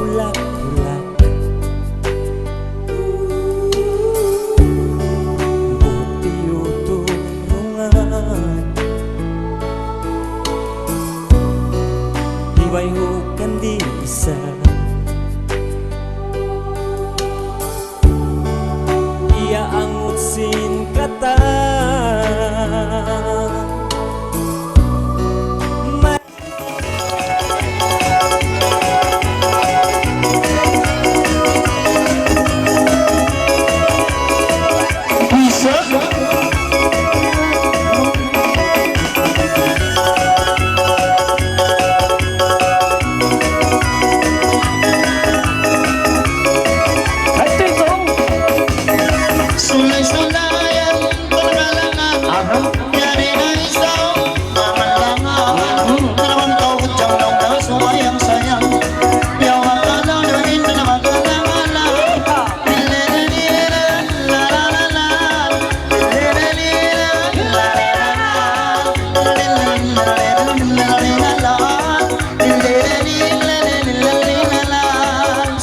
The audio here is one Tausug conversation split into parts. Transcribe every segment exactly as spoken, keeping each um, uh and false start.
Hulak-hulak. Buhuk tiyututungan. Di' bayhukan di' isa. Iyaangut sin katan.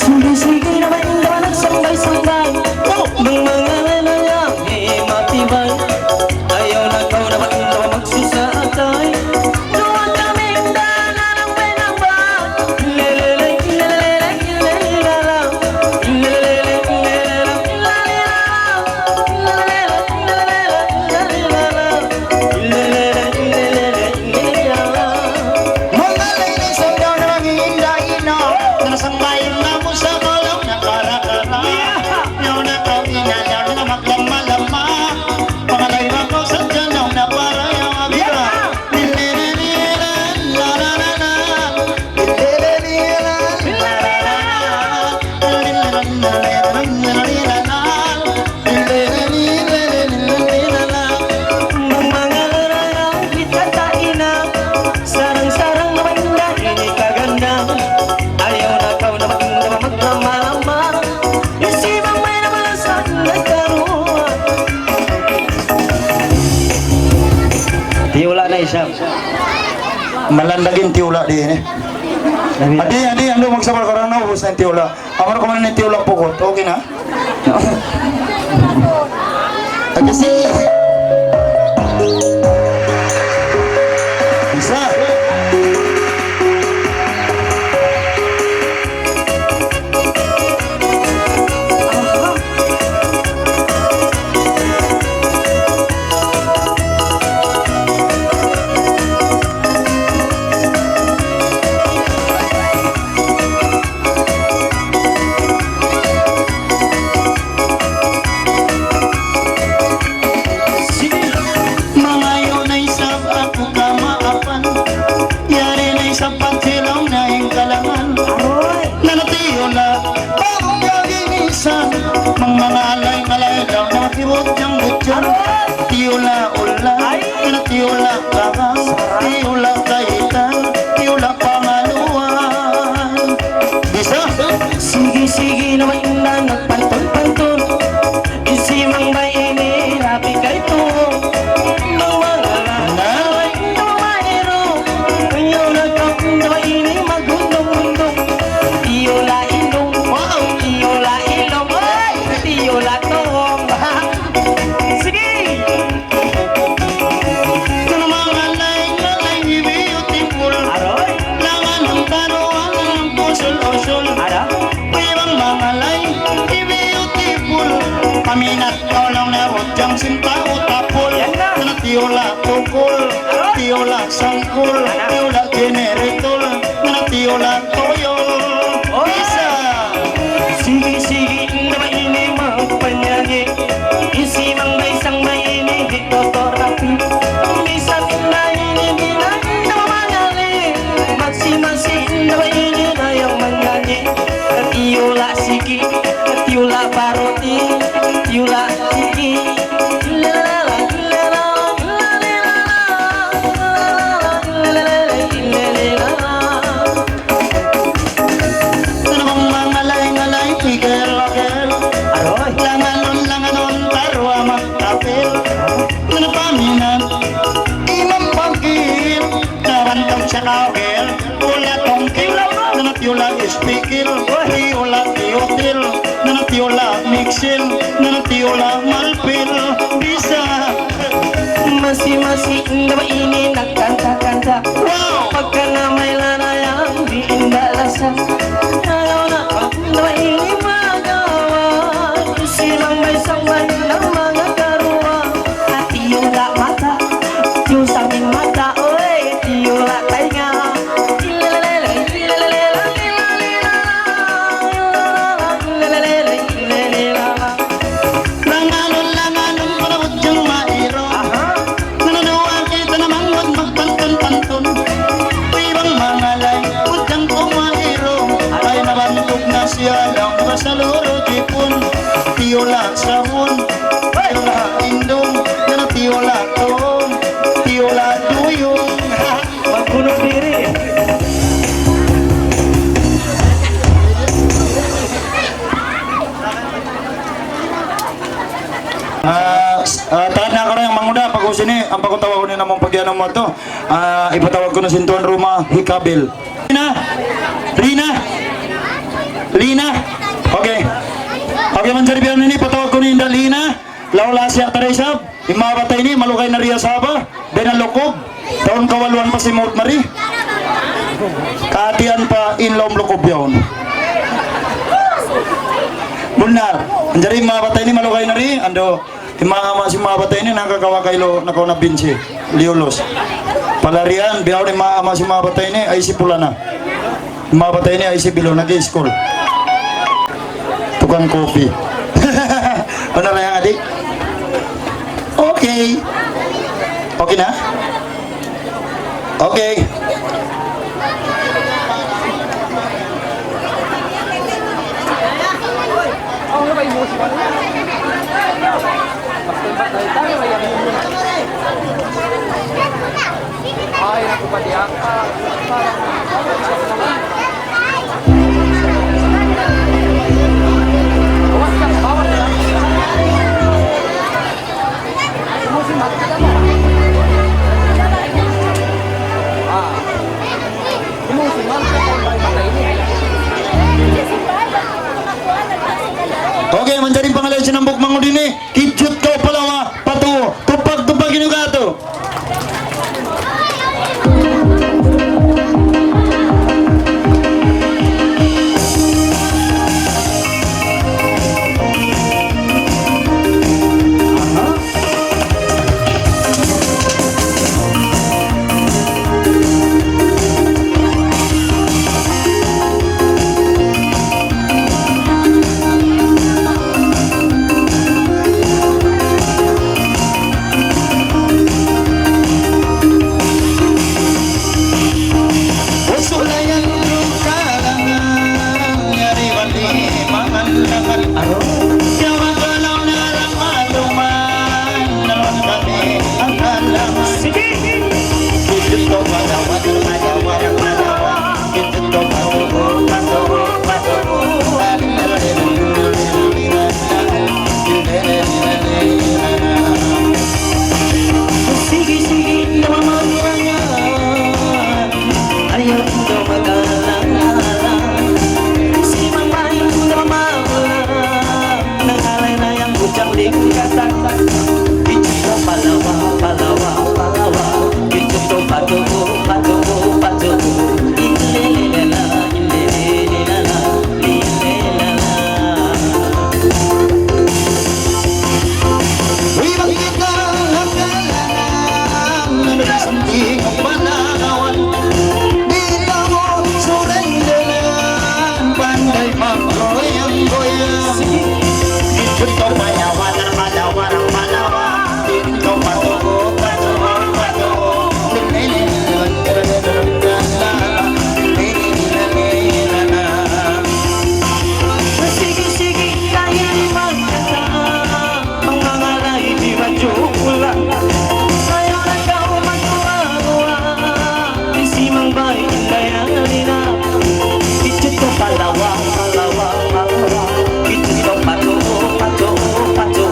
Sige, sige na ba in daw nagsambay-sambay? Bang manga lalaki matibay. Ayaw na kaw na ba in daw magsusa atay? Duwa kami in daw na nang pinambay. Lelelek, lelelek, lelelek, lelelek, lelelek, lelelek, lelelek, lelelek, lelelek. Manga lainis in daw na manghinda-hinda, na sambay na mu sa balaw na kara-kara. Yaun na kaw hinanal na maglama-lama. Manga lainis kaw sa janaw na para yaun abira. Bang manga lalaki kita taina, sarang-sarang na ba in ini kaganda. Ayaw na kaw na ba in maglama-lama. Isi bang may na malasan na karuwa. Tiyula' na isab. Malandag in tiyula' di ini. Adi, adi, andu' magsabar ka, naubus na in tiyula'. Amar ko man ini tiyula' pukut. Okay na? Kasi, isa. Mangayu' na isab aku kamaapan. Yari na isab pagtilaw na in kalangan. Na nagtiyula', bang gaginisan. Mangalay-ngalay daw na kibutjang-butjang. Tiyula' ulan, na tiyula' bagang, tiyula' kaitan, tiyula' pangaluan. Bisa? Sige-sige na ba in nagpantun-pantun. Isi bang bay ini rapi kaytu. Bang manga lalaki mayru'. Ayaw na kaw in daw ini maghundung-hundung. Tiyula' indung, tiyula' ilung, oy, tiyula' tuong. Sige. Manga lay-ngalay beautiful. Aroy. Langan in karuwa, langan in usul-usul. Ada. Bang manga lay beautiful. Paminat kaw laung niya butjang sin tau tapul. Yan na. Na tiyula' tukul, aroy, tiyula' sangkul, ana, tiyula' generator, na tiyula' tuyul. Oh. Bisa. Sige-sige na ba ini magpanyanyi. Isi bang bay isang bay ini di' totoo rapi. Bisan na ini di' na mangali. Masi-masi na ba ini na ayaw manyanyi. Tiyula' siki, tiyula' paruti, tiyula' siki. Manga lay-ngalay tigil-tigil. Aroy. Langanun, langanun, tarwa magkapil. Paminat, imam pagkil, kawan tong sakawil, ula tong kilaw, Tiyula' Espikel, tiyula' Teotil, nana tiyula' Miksil, nana tiyula' Malpil, bisa. Masi-masi in babai ini nagkanta-kanta. Wow! Pagka na may lanayang di' inda lasa. Ayaw na, in babai ini magawa. Silang may sambay ng mga karuwa. Tiyula' mata, tiyusang in mata, oy, tiyula' taynga. Langanun, langanun, panaud jang mairu. Aha. Nananuwa kita naman magpantun-pantun. Ibang mangalay, udang kumairu. Ay nabantug na siya ng masaluro jipun. Tiyula' sabun, tiyula' indung, nana tiyula' tuong, tiyula' duyung. Magbunuh diri. Ah, s-, ah, tahan na kaw yang manguna, pag-ubus ini, ampa ku tawag ini naman pag-iyanun mu tu. Ah, ipatawag ku na sin tuan rumah, hikabil. Lina? Lina? Lina? Okay. Okay, manjari biya' ini, patawag ku na in da Lina. Law-law siya taray isab. In manga bata' ini, malugay na riya Sabah. Di' na lukub. Taun kawaluan pa simud mari. Kahatihan pa in lawm lukub yaun. Bunnal. Manjari in manga bata' ini, malugay na ri. Andu', in manga ama' sin manga bata' ini, nakakawa' kaylu, nakauna binsi. Liulus. Palarian, bihaun in manga ama' sin manga bata' ini, ay si pula na. Manga bata' ini ay si Bilo nag-i-school. Tukang kopi. Ano na yan, adik? Okay. Okay na? Okay. Okay, manjari in pangalayan sin hambuuk mangud ini. Kijut kaw palawa, patu, tupag-tupag in ugat tu. Sige! Sige, sige, kayo magkata. Mangalay di ba jukula? Ayaw na kaw magkuha-kuha. Di' si Mang Bay in layali na. Ichito palawa, palawa, palawa. Ichito patu, patu, patu.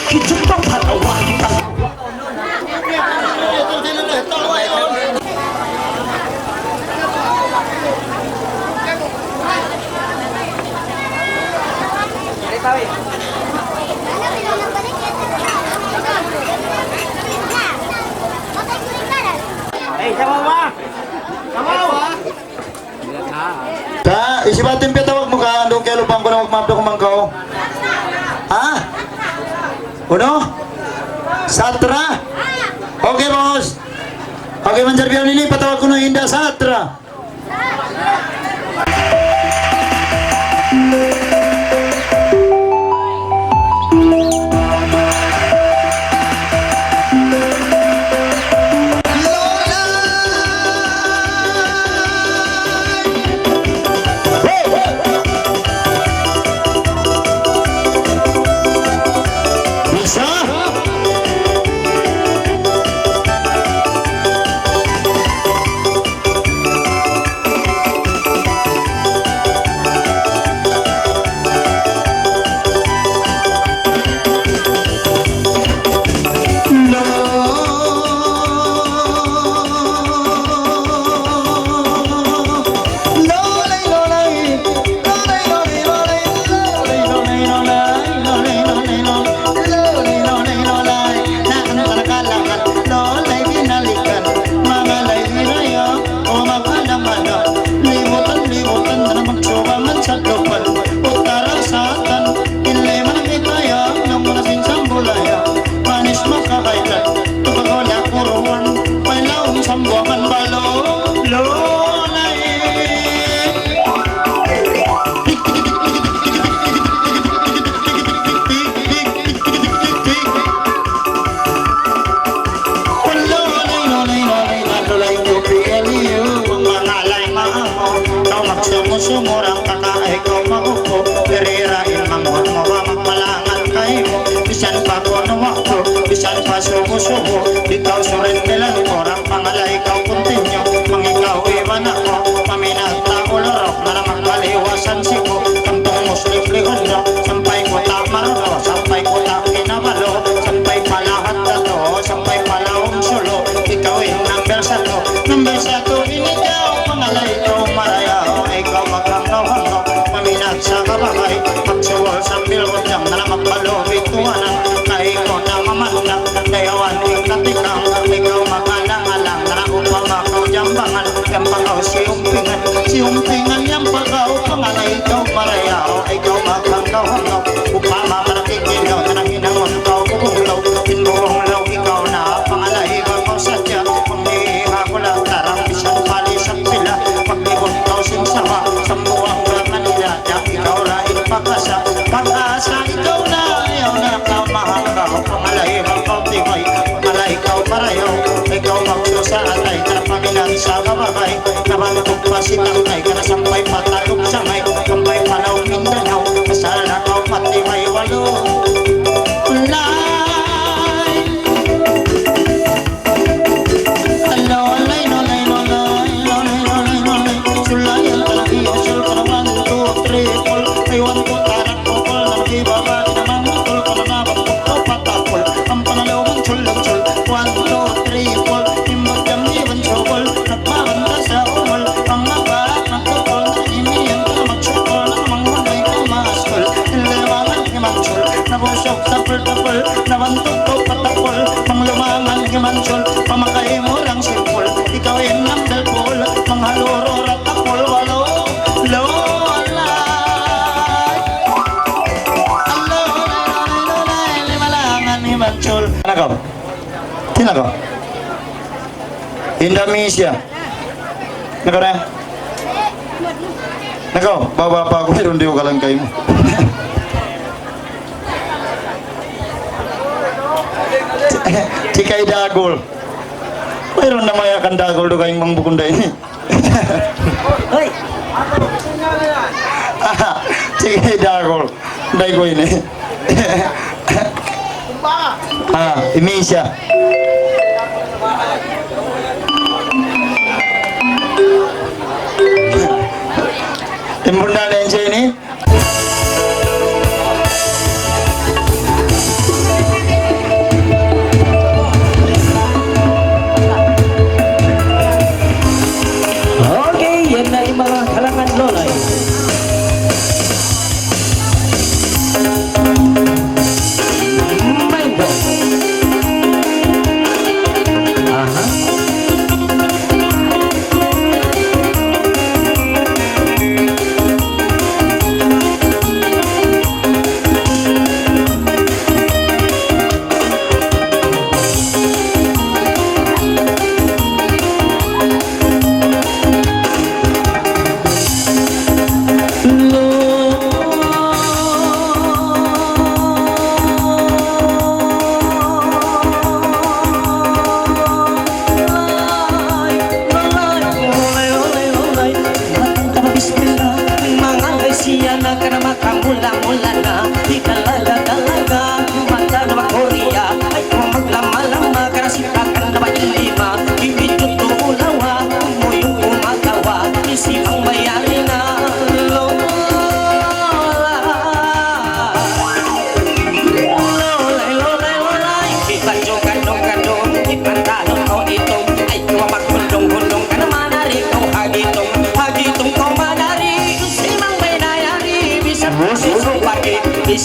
Ta, hisiyu ba in piyatawag mu ka, andu' kiyalupahan ku na, magmaap da ku man kaw. Ha? Unu? Satra? Okay, boss. Okay, manjari bihaun ini, patawag kunu' in Indah Satra. Misan pa kunu' waktu, misan pa subu-subu, di' kaw surrenderan orang pangalay kaw continue. Bang ikaw iban aku, maminat ta uluruk, na magkaliwasan siku. Kampung Muslim di' Undo, sampay kuta' Maruru, sampay kuta' Kinabalu, sampay pa lahat Datu, sampay pa Laum Sulu. Ikaw in number satu, number satu in ikaw, pangalay kaw marayaw, ikaw maghanggaw-hanggaw, maminat sa kababay, magsubul sambil bujang, na magbalu bituanan, kay ikaw na mamanda, dayawan in katikang, ikaw mag-alang-alang, na upama kaw jambangan, yan pa kaw siyumpingan, siyumpingan yan pa kaw, pangalay kaw marayaw, ikaw maghanggaw-hanggaw, upama marakikilaw, na hinangun kaw bubunglaw, in bubunglaw, ikaw na pangalay kaw sadja, kung di' ha kula tarang, bisan pali sa pila, maglibut kaw sin sawa, sambuang ka Manila, ikaw ra in pag-asa, pag-asa ikaw na, ayaw na kaw mahanggaw, pangalay kaw tibay, pangalay kaw marayaw, ikaw magsusa atay, na paminat sa kababay, nabantug pa si tangkay, kana sampay pa Taluk Sangay, sampay pa Laum Mindanao, asal na kaw matibay walu. Ulay. Nabusuk tapul-tapul, nabantug kaw patapul, manglumangan himansul, pamakay mu lang sirpul, ikaw in number four, manghaluru' ra tapul walu, lulay. Alulay, lulay, lulay, limalangan himansul. Nakaw. Tinakaw. Indonesia. Nakaw na? Nakaw, baba pa aku, pero hindi ko kalang kayo mo. Chikay Dagul. Mayroon na maya kang Dagul do kayong mangbukunda ini. Hoy! Chikay Dagul. Dai ko ini. Ah, ini siya. Timbun na rin siya ini.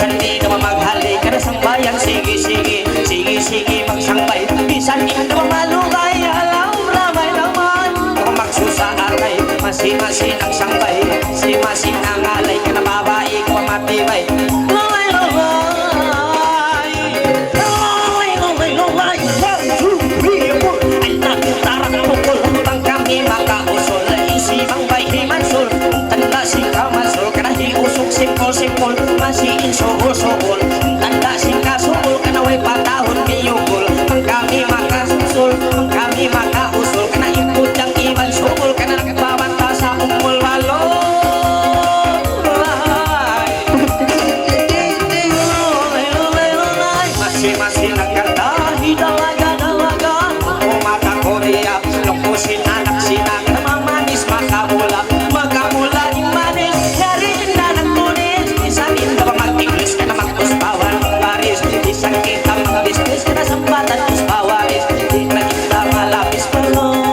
Di' na maghali ka na sambahayang, sige, sige, sige, sige, magsambay. Bisan di' na malugay, alam, ramay naman. Kung magsusa atay, masi-masi nagsambay, masi-masi nangalay ka na babai, kung matibay. Lugay, lugay. Lugay, lugay, lugay. One, two, three, four. Ay, tarak, tarak, pukul. Bang kami makausul, isi bang bay himansul. Tanda sin kamansul, kana hi usuk simpul-simpul. Masi in subul-subul, tanda sin kasubul, kana way patahun miyubul. Bang kami makasusul, bang kami makausul, kana in pudjang iban subul, kana nagpamata sa umul balulay. Masi-masi nagkanta, hi dalaga-dalaga, umata Korea, lungkusin anak sinak, mamanis makamula, makamula in manis, yari in anak tunis, bisan in daw mag-English ka na mag-uspawan, Paris, bisan kita mag-business ka na sampatan uspawaris, di na kita malapis palulay.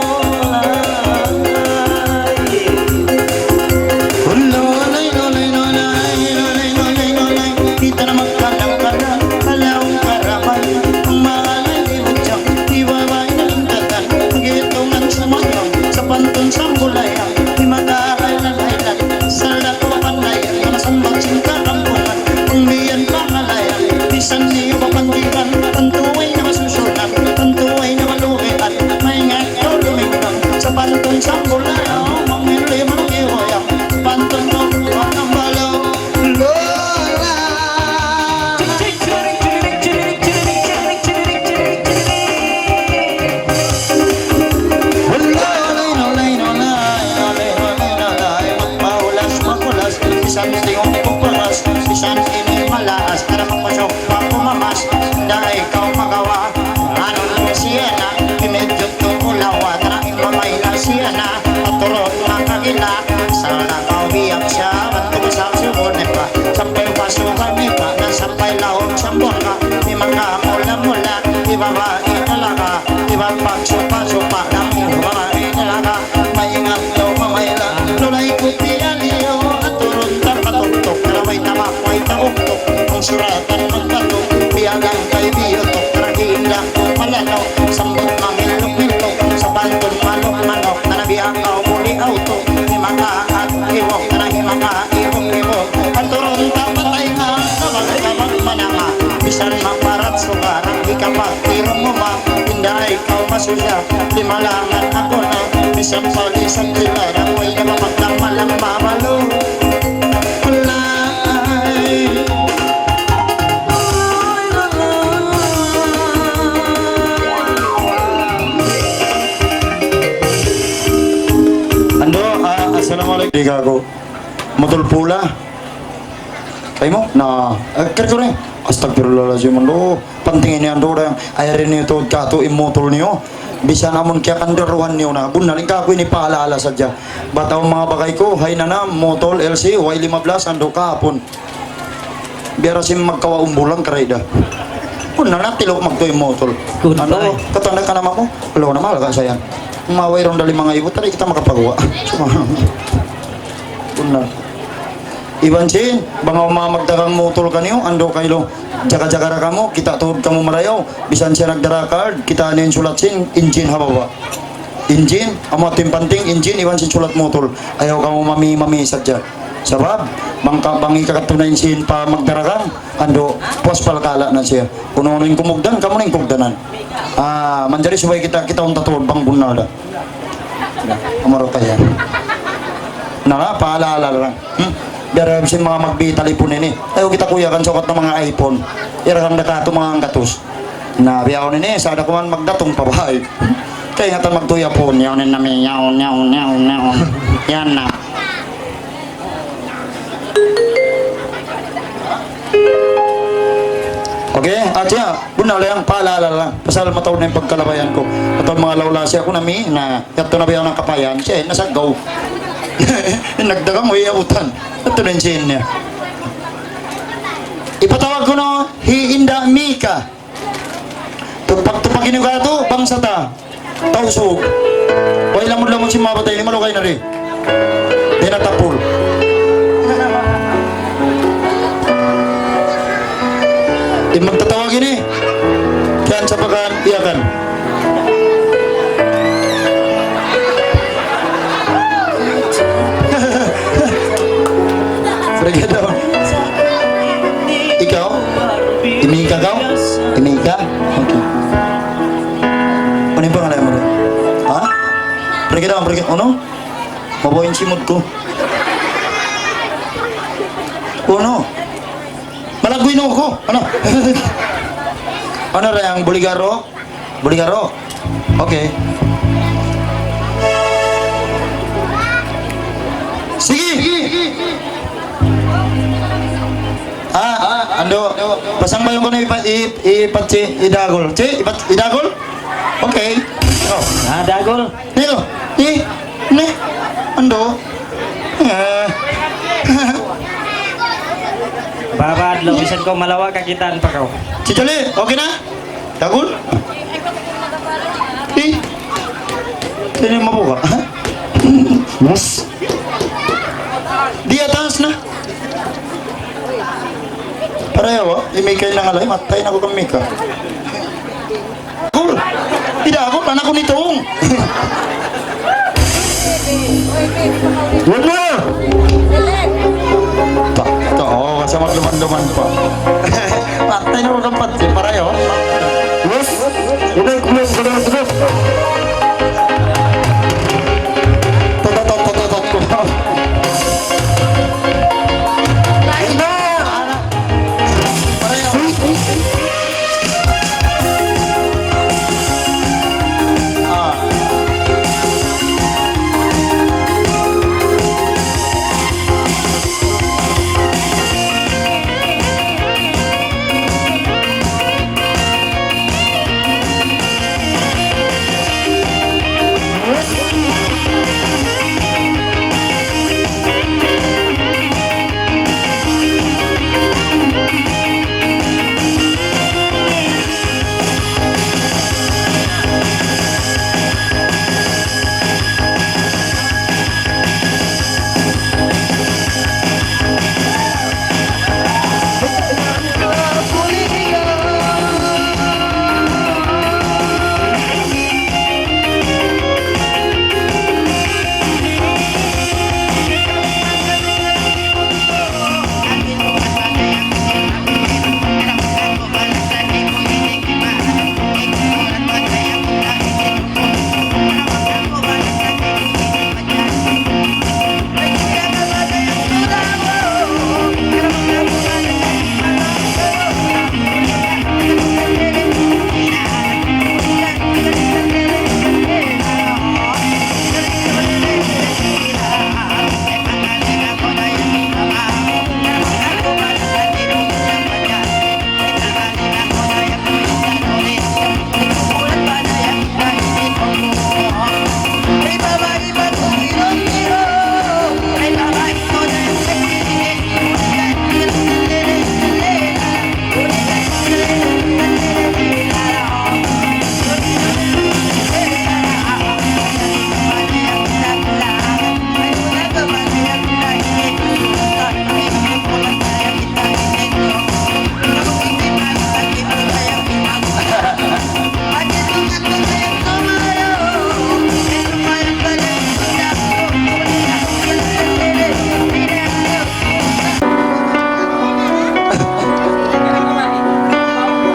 Lulay, lulay, lulay, lulay, lulay, lulay. Kita na magkadang-kadang, alaw karabay. Ang mahalay di bujang, di babai na lingkatan. Gitungan sumayang, sapantun sambulaya. Di mag-aaral na laylay, salda ko panday, na masambat sin karambulan. Ang biyan pangalaya, bisan niyu papandiran, tantu way na masusunan, tantu way na malugian. Maingat kaw lumindang, sapantun sambulaya. Mangili, mangili, sapantun ko, panambalaw. Lora. Mahulas, mahulas, bisan tingog ku paras, bisan ini malaas, kada mapasok pa kumamas, daray kaw magawa. Anu siya na, imidjut tu ulawa, tara imamay na siya na, paturut makagila, sala kaw biyak siya, bantu sa subun pa, sampay pasukan pa, na sampay laut sa buka, di makamula-mula, di babai talaga, di ba pagsupa-supa, dami babai talaga, maingat daw mamayla, lulay ku tiyaliyo, aturun ta patuktuk, karaway tabak, way tauktuk, ang suratan magkatuk, biyagan kay biyutuk, karagila, malanok, sambut mangiluk-miluk, sa bantun manok-manok, nanabihan kaw muli auto, himaka at iwok, na himaka, iwok-iwok, aturun ta patay nga, kabag-kabag mananga, bisan maparat suka, ikapag-irong uma, inday kaw masuya, limalangan aku na, bisan palisan sila, na way na mapagdamalang mamalu. Ulay. Ando, ah, assalamualaikum. Di ka aku. Motul pula. Ay mo? Na, eh, kari ko rin. Astagfirullahalazim, ando. Panting ini ando da. Ay rin ito, kato imutol niyo. Bisan amun kiyakandaruhan niyo na. Bunnal, in kaku' ini paalala sadja. Bat awn manga bagay ku, hay nanam, mutol, L C, way lima belas, ando kahapun. Biya' ra sin magkawa umbulan karay da. Bunnal na tiluk magtuy mutol. Goodbye. Anu, katanda ka naman ku? Wala' na mahal ka sayang. Maway ron dali manga ibu, tadi kita makapaguwa'. Bunnal. Iban sin, bang awn manga magdagang mutol kaniyu, ando kaylu, jaga-jaga ra kamu, kita' tuud kamu marayaw, bisan siya nagdara card, kita' niyu in sulat sin, engine ha baba'. Engine, amu in panting, engine, iban sin sulat mutol. Ayaw kamu mami-mami sadja. Sabab, bang ka, bang ikakadtu na in sin pa magdaragang, ando, puas palkala na siya. Kunu-kunu in kumugdan, kamu na in kugdanan. Ah, manjari subay kita, kita unta tuud bang bunnal da. Amaro kaya. Na, paalala lang. Hmm? Biya' da sin manga magbi talipun ini. Ayaw kita kuyagan sa ukat na manga iPhone. Ira kang da katu' manga anggatus. Na, biya' ini, sa' da kuman magdatung pa bay. Kaingatan magtuya pun. Yaun in nami, yaun, yaun, yaun, yaun. Yan na. Okay, at siya, bunnal lang, paalala lang. Pasal mataud na in pagkalabayan ku. Mataud manga lawlasi aku nami, na, yadtu na biya' na kapayan, siya, nasaggaw. Nagdagang, way yautan. Yadtu na in sin niya. Ipatawag ku na, hi Inda Mika. Tupak-tupak ini katu', bangsa ta. Tausug. Way lamud-lamud sin manga bata' ini, malugay na di. Di na tapul. Magtatawa gini. Kiyan sa pakan, iyakan. Sige daw. Ikaw? Imika kaw? Imika? Okay. Unu in pangalan mu rin? Ha? Pergi daw, pergi. Unu? Mabaw in simud ku. Unu? Malaggu' in uku. Unu? Unu ra yan, buligaro? Buligaro. Okay. Sige. Ah, Ando. Pasang bayung ku na ipa-, i-, ipat si Idagul. Si, ipat, Idagul? Okay. Oh. Ah, Dagul. Nito. Ni, ni. Ando. Eh. Baba, adlaw, misan kaw malawa', kakitaan pa kaw. Si Jali, okay na? Dagul? Eh? Sino in mabuga'? Mas? Di' atas na. Pareho, imikay na nga lang, matay na aku kan Mika. Dagul. Ida aku, anak ku nitung. Yan na! Ta, ta, oh, kasama duman-duman pa. Patay na aku kan Patsi, pareho. Yes. Ina, kulang, kulang, kulang. Ta, ta, ta, ta, ta, ta. Ina!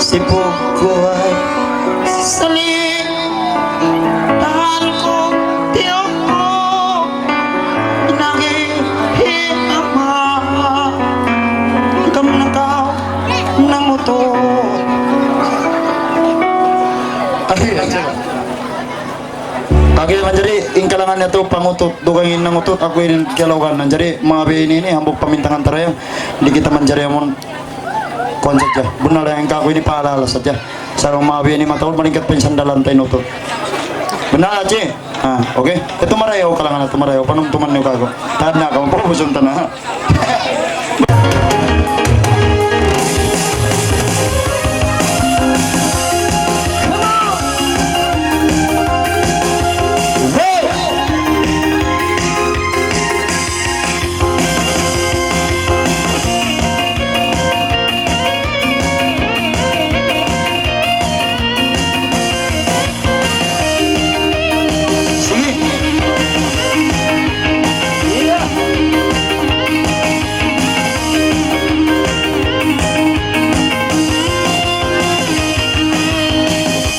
Sipug ku ay saling, tahan ku, tiyan ku, nagi-, hi ama, kam na kaw, nangutut. Ay, ay, ay. Agi manjari in kalangan niya tu pangutut, dugang in nangutut, aku in kiyalaugan. Manjari manga biya' ini, ini, hambuuk pamintangan ta ra yan. Di' kita manjari amun kuwan sadja. Bunnal yan kaku' ini pahalal sadja. Sarang manga biya' ini mataud malingkat pa in sandalan ta in utut. Bunnal, Aci? Ah, okay. Itu marayaw kalangan, itu marayaw. Panumtuman niyu kaku'. Tahad na kamu, paubusun ta na.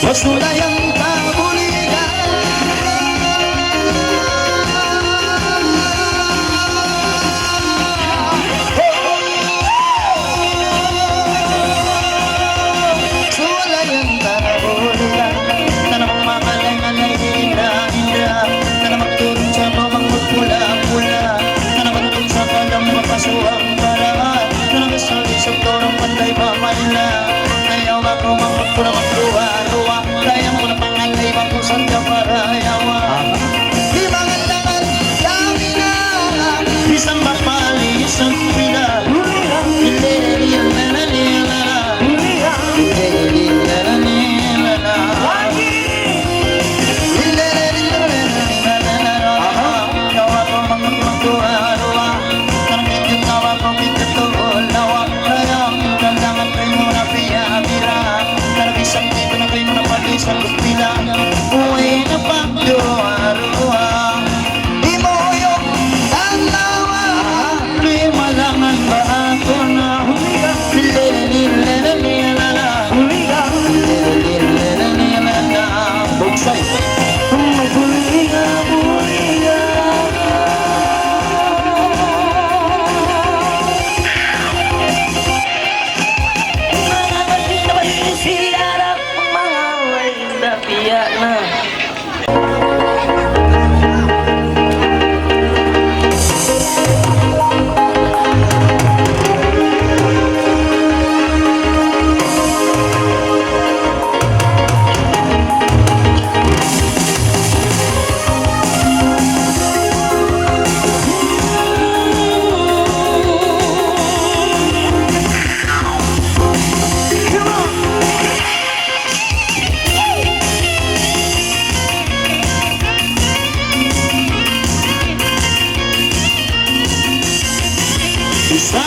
Sulayan ta buligan. Sulayan ta buligan. Tanam mamalang-alang inda-inda. Tanam turun sa mamang pula-pula. Tanam turun sa padang mapasuang para. Tanam sa isang torong panday mamaila. Ayaw ako mamang pula magkuha-ruha. Kaya mo na pangalay, bang kusang ka para yawa. Di mangan-langan, yami na. Isang mapali, isang pila. Lagi. Yawa ko mangan magkuha-ruha. Nang medyo tawa ko, medyo tuol, nawa. Kaya, kandangan ko yung mga piyabira. Nang isang dito na kayo na pag-isang bilang. Uwi na pagduwa-ruwa. Di mo yung tanawa. Di malangan ba ako na? Lililililililala. Lililililililala. Bugsay. Magbuliga, buliga. Mga naman, naman, sila na mga way na piya na. Isa.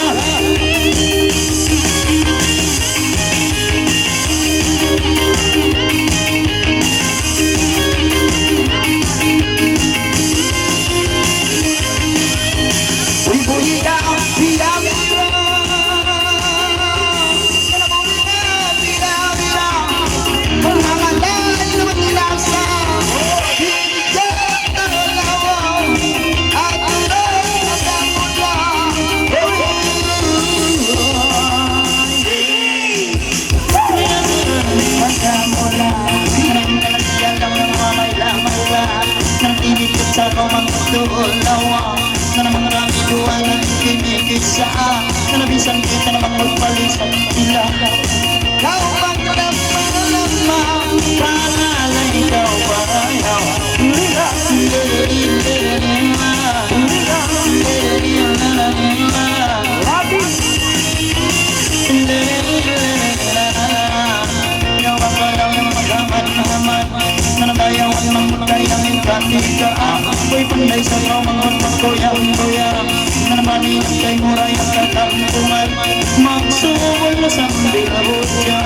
Uy, buhi ka, pila-pila. Nang bisan kita na magpalis sila. Kau pagdamdama, pangalay ikaw bayaw. Lila. Lila. Lila. Lila. Lila. Lila. Lila. Lila. Lila. Lila. Lila. Lila. Lila. Lila. Nanabayawan mangutay ang katika. Ako'y panday sa kamangot magkuya-kuya. Nanabani ang kay muray ang katampungan. Magsubol na sa bilabutya.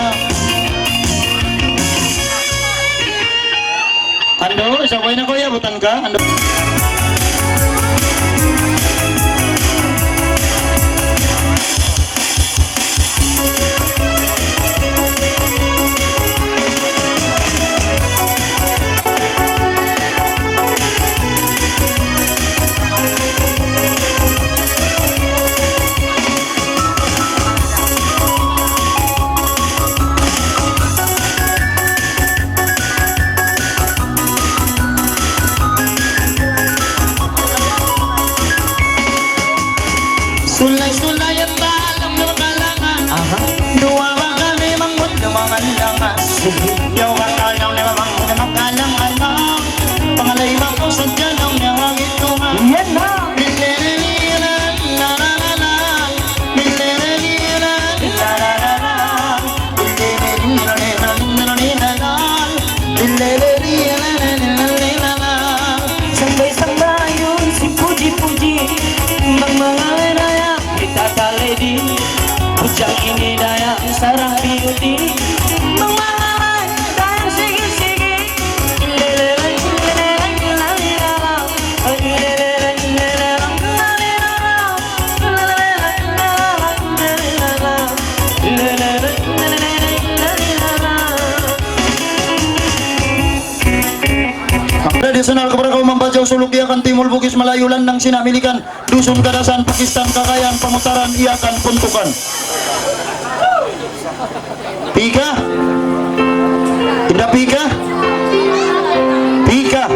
Ando, sabay na kuya, butan ka. Ando. Sulay-sulayan ta alam na makalangan. Aha. Duwa ba kami manggut na manganlangan? Sige. Yaw ka alam na manggut na makalangan. Pangalay ba ko sa dyan ang nangangituhan? Yan na. Sambay-sambayun sin puji-puji, bang mangalan daya, kita taledi. Bujang ini daya, sarang beauty. Bang mangalan daya, sige, National Kabarakaw, Mambajaw, Suluk, Yakan, Timul, Bugis, Malayu, Landang, Sina, Milikan, Dusun, Kadasan, Pakistan, Kakayan, Pangutaran, Yakan, Puntukan. Pika? Inda pika? Pika.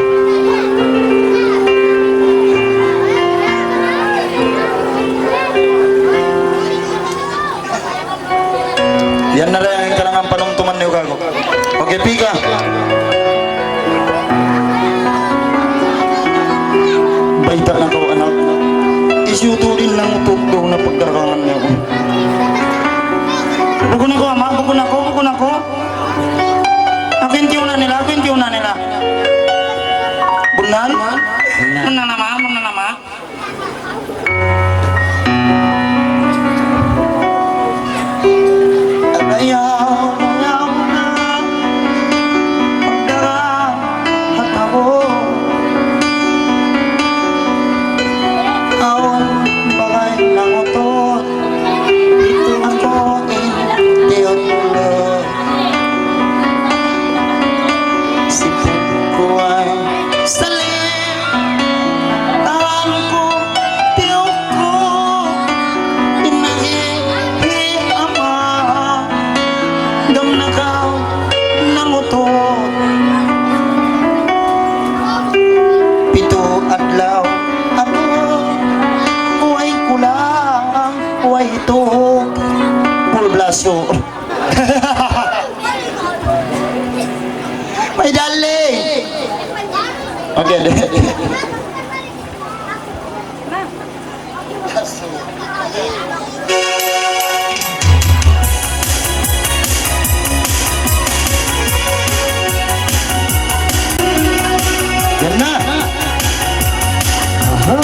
Yan na ra in karangan panumtuman niyu kāku'. Okay, pika. Bayta' na kaw, anak. Hisiyu tuud in nangutot daw na pagdagangan niya aku. Bukun aku, ama', bukun aku, bukun aku. Aku in tiyuna' nila, aku in tiyuna' nila. Bunnal? Bunnal na, ma', bunnal na, ma'. Ayaw, ayaw na pagdara ha tau. Awn bagay nangutot, itu aku in tiyukluk. Sipun ku ay saling, tahan ku tiyuk ku, in nanghihi ama', gam na kaw nangutot. Pitu adlaw aku, way kulang, way tuk. Pulblaso. May dali. Okay, di. Yan na. Aha.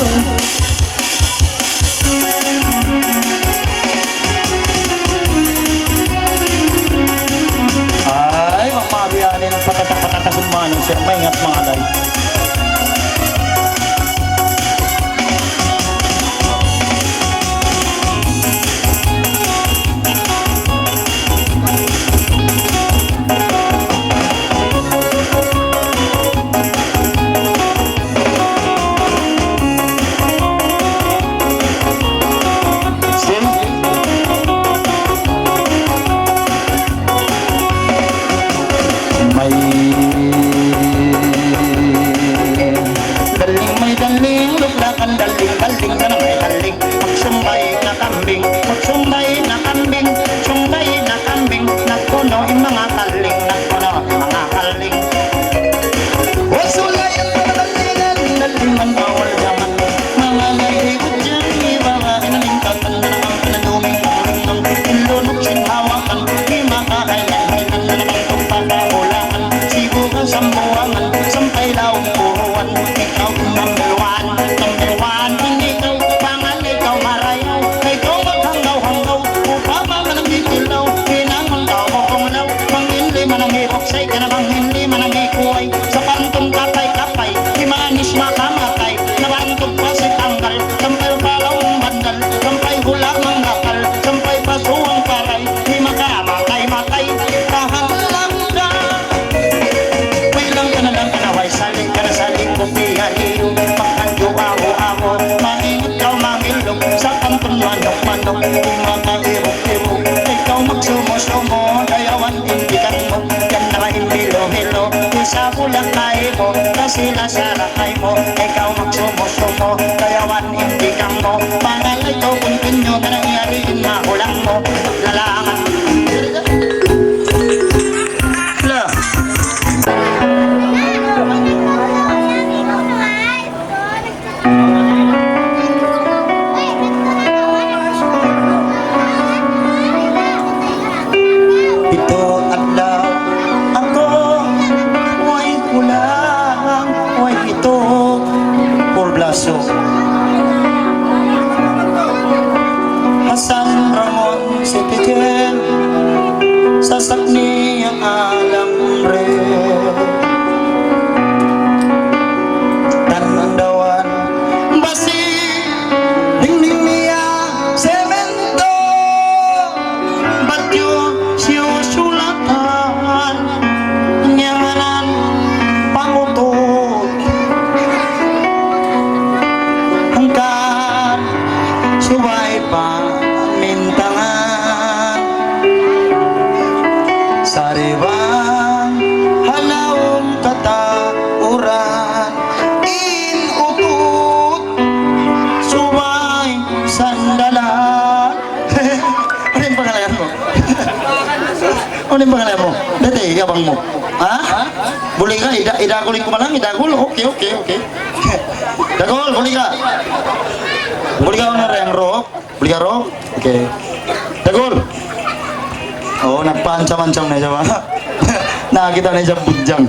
Ay, mamabiyanin, patata-patata, sumano siya, maingat mangalay. May daling, may daling, luglakan daling, daling na may daling. Magsumbay na kambing, magsumbay na kambing, sumbay na kambing. Nagpuno' in manga kalding, nagpuno' in manga kalding. Wasulayan na dalingan, dalingan bawal jaman. Manga naiibut yan, ibabain na lingkatan, na naman pinaduming, pinaduming, pinaduming, sin hawakan, di makakain, kainan, na naman itong pagkakulangan. Sibukan, sambuangan, sampay laung puruan, ikaw number one, number one, hindi ikaw pangan, ikaw marayaw, ikaw maghanggaw-hanggaw, upama man ang titilaw, hinangun ka o kumulaw, manginli man ang hiruksay, ka na manginli man ang hikuway, sa pantun kapay-kapay, di manis makamatay, nabantug pa si tanggal, sampay palaw ang bandal, sampay hula manggakal, sampay paso ang paray, di makamatay-matay, kahalang ka. Way lang ka na lang ka na, way saling ka na saling ko piyahiyo. Pagkanjo aho-aho, maingat kaw mangilog. Sa pantun manok-manok, di makairog-irog. Ikaw magsumo-sumo, dayawan in tikang mu. Yan na in hilo-hilo, di sa bulak na imo. Kasi lasara kaymu, ikaw magsumo-sumo, dayawan in tikang mu. Pangalay kaw continue, kanang yari in mahulang mu. Lalangan. La. Pitu adlaw aku, way kulang, way tuk. Pulblaso. Hasan Ramon Sipikin. Unu in pangalan mu? Dati, yabang mu. Ha? Buli ka, ida-, idagul in kumalang, idagul. Okay, okay, okay. Dagul, buli ka. Buli ka, unu ra yan, Rok? Buli ka, Rok? Okay. Dagul. Oh, nagpaancam-ancam na siya, ba? Nakakita' na siya budjang.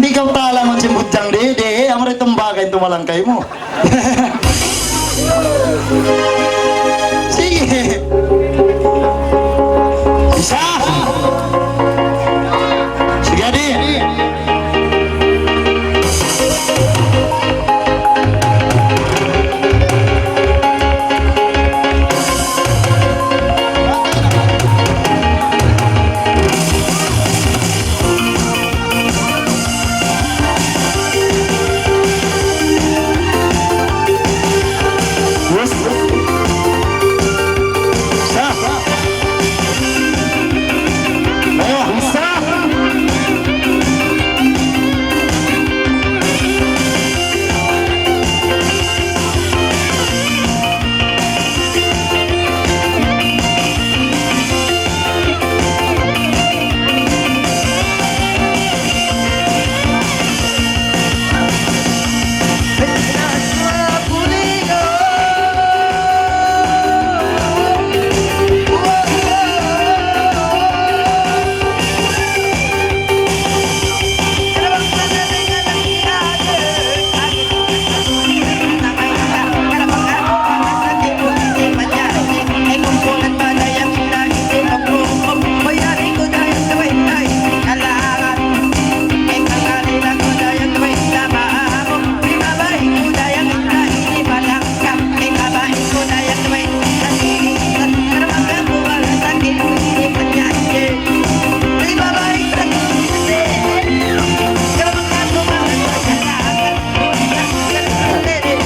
Di' kaw talangun sin budjang, di', di'. Amu ra in tumbaga in tumalangkay mu. Sige. Isa. Sige, adi.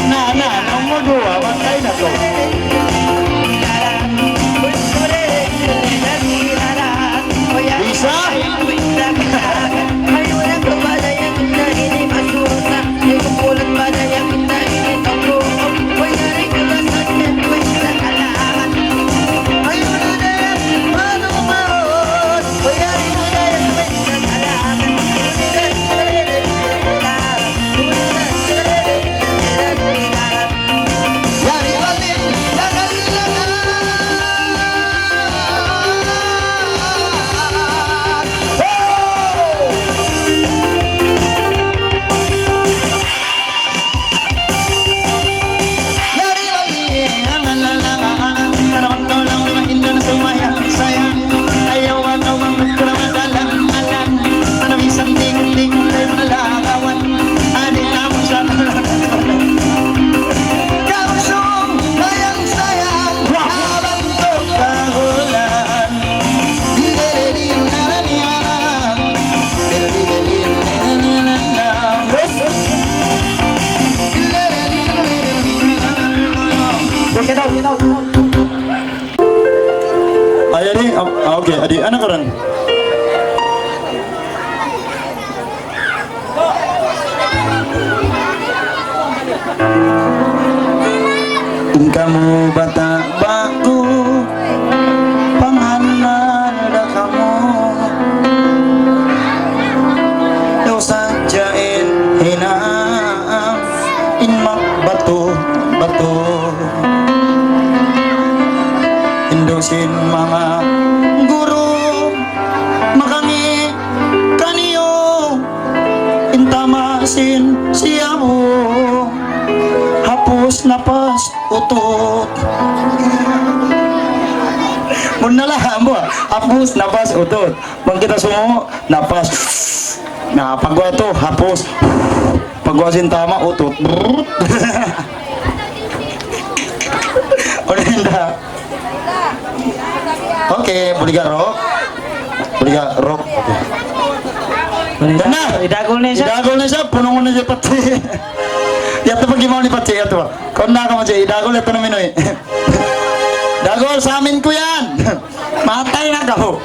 Na, na, na, umur duwa, matay na to. Bisa? Ay, adi, ah, ah, okay, adi, anak orang. In kamu bata' ba'gu, pangannal da kamu. Daw sadja in hinang, in magbatu-batu. Hindu' sin manga guru, makangi' kaniyu, in tama' sin siyabu, hapus napas utut. Mun nalaha' mu, hapus napas utut. Bang kita sumu, napas. Na, pagguwa' tu, hapus. Pagguwa' sin tama', utut. Unu in da? Okay, buli ka, Rok. Buli ka, Rok. Buli ka. Na! Idagul na isab. Idagul na isab, punungun na isab pati. Yadtu pa gimaun ni pati, yadtu pa. Kaun na kamu, Jay. Idagul, yadtu na minuwi'. Dagul, sa amin ku yan. Matay na kaw.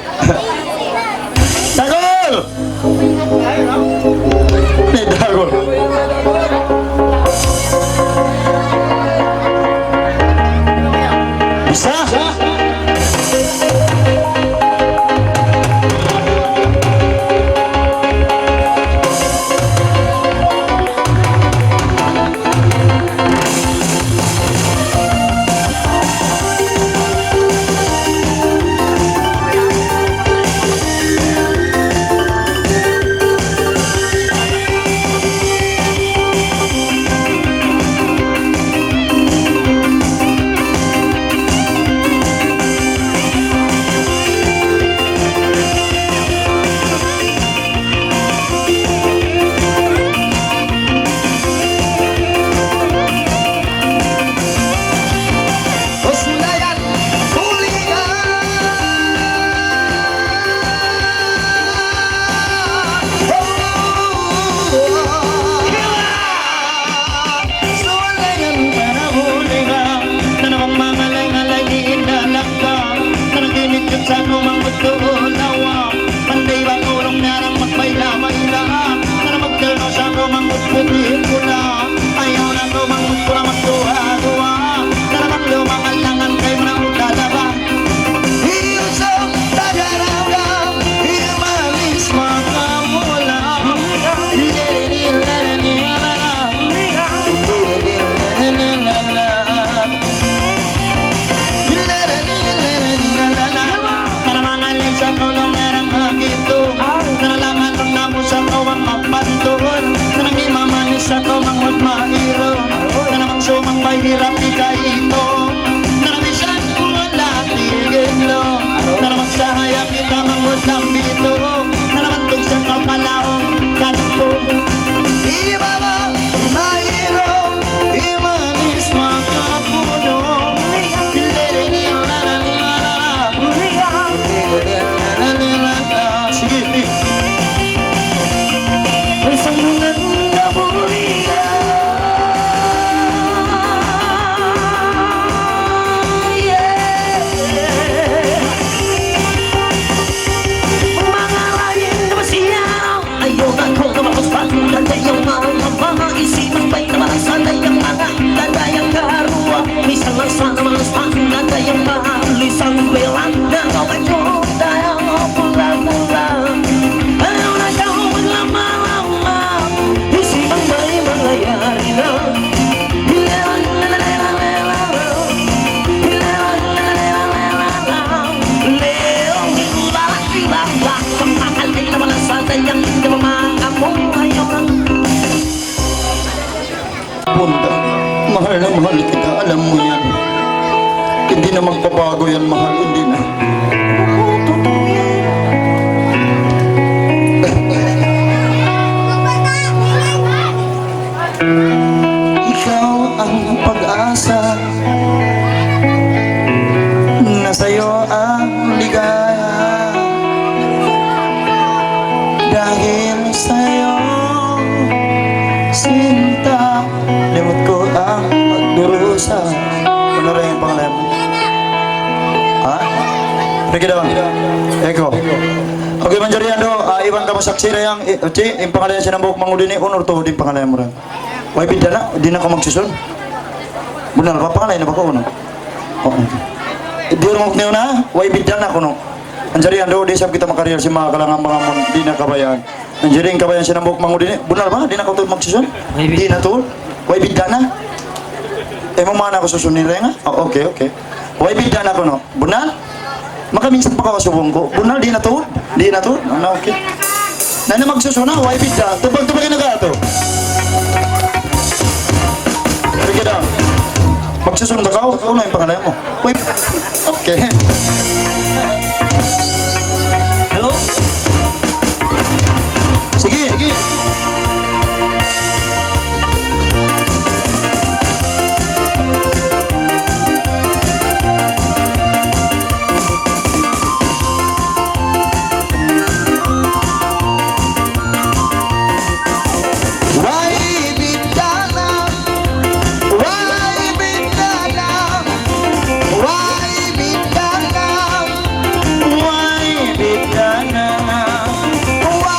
Dagul! Ni Dagul. Bisa? Kalaw, kadto, ibaba, mayro, imanis, makapuno. Sige. Manga lain na ba siya? Ayaw na ko na mapaspan, tanda yung mga manga isipan, bay na malasada yung mga tanda yung karuwa. Misan lang sana malaspan, tanda yung mga lisang belan na kaway ko tayo pula-pula. Ayaw na ka maglama-lama, isipan bay mangyayari na. Punta. Mahal na mahal kita, alam mo yan. Hindi na magbabago yan, mahal, hindi na. Ikaw ang pag-asa, nasa iyo ang ligaya. Dahil sa iyo, sinta, limot ko ang pagdurusa. Ano rin yung pangalan mo? Ha? Sige daw. Eko. Okay, manjari yan daw. Ah, iban ka masaksi na yang, eh, ci, yung pangalan siya ng buhok mangudini, honor to, di pangalan mo rin. Way bidda na, di na kaw magsusun. Bunnal ba, pangalay na ba kaw, no? Oo. Di rin mo na, way bidda na kuno. Anjari ando, di sab kita makariyal sin manga kalangan manga mun, di na kabayaan. Anjari in kabayaan sin hambuuk mangudini. Bunnal ba, di na kaw tuud magsusun? Way bidda. Di na tuud? Way bidda na? Eh, mu mana aku susun ni Renga? Oh, okay, okay. Way bidda na kuno. Bunnal? Makaminsan pa kaw subung ku. Bunnal, di' na tuud? Di' na tuud? Na, okay. Na, na magsusun na, way bidda. Tubag-tubag in nagatu. Sige daw. Magsusun ba kaw? Unu in pangalan mu? Way, okay. Hello? Sige, sige. Way bidda na, way bidda na, way bidda na, way bidda na,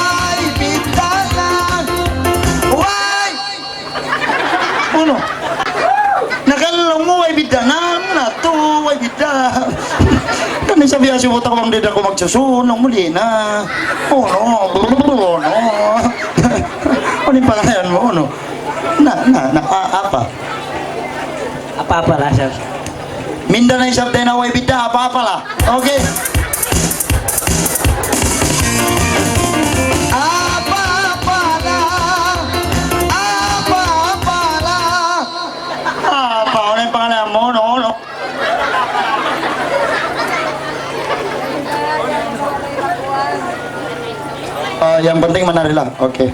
way bidda na, way Unu? Nakalung mu, way bidda na, na tu, way bidda. Kami sa biya' subut aku bang di' da aku magsusun, muli na. Unu, unu. Unu in pangalan mu, unu? Na, na, na, a-, apa? Apa-apa la, sir. Mindanao isab dayn ha way bidda, apa-apa la. Okay. Apa-apa la, apa-apa la. Apa, unu in pangalan mu, unu, unu? Ah, yang penting manari la. Okay.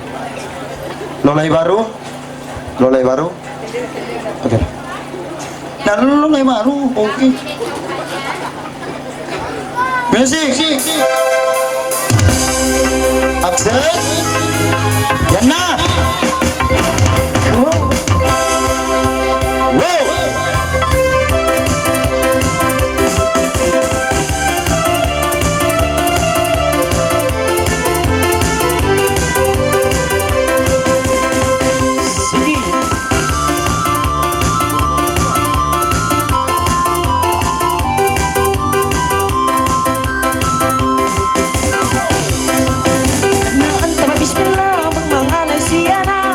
Lolay Baru? Lolay Baru? Okay. Na, Lolay Baru. Okay. Music. Action. Yan na. Wow. Wow. Sige. Na antara bismillah, magmanganay siya na.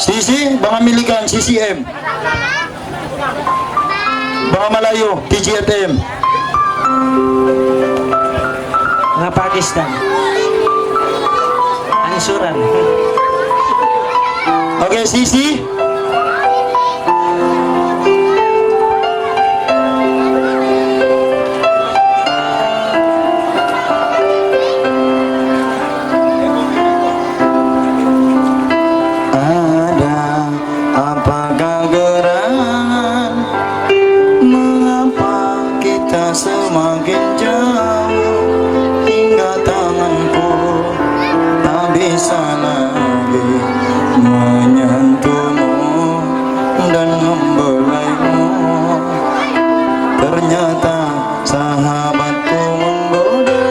T C, bang American, C C M. Bang Malayu, T G F M. Mga Pakistan. Ansuran. Okay, C C. Ada apa gerangan? Mengapa kita semakin jauh? Hingga tanganku tak bisa lagi menyentuhmu dan membelaimu. Ternyata sahabatku menggoda.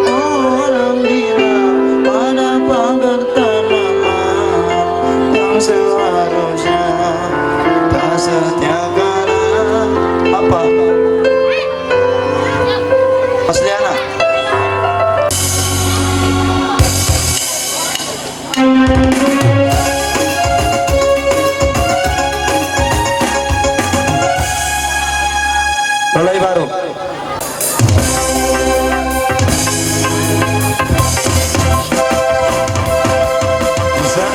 Orang bilang pada pagar tanaman yang seharusnya tak setia kalah. Apa? Asli anak. Mulai baru. Bisa?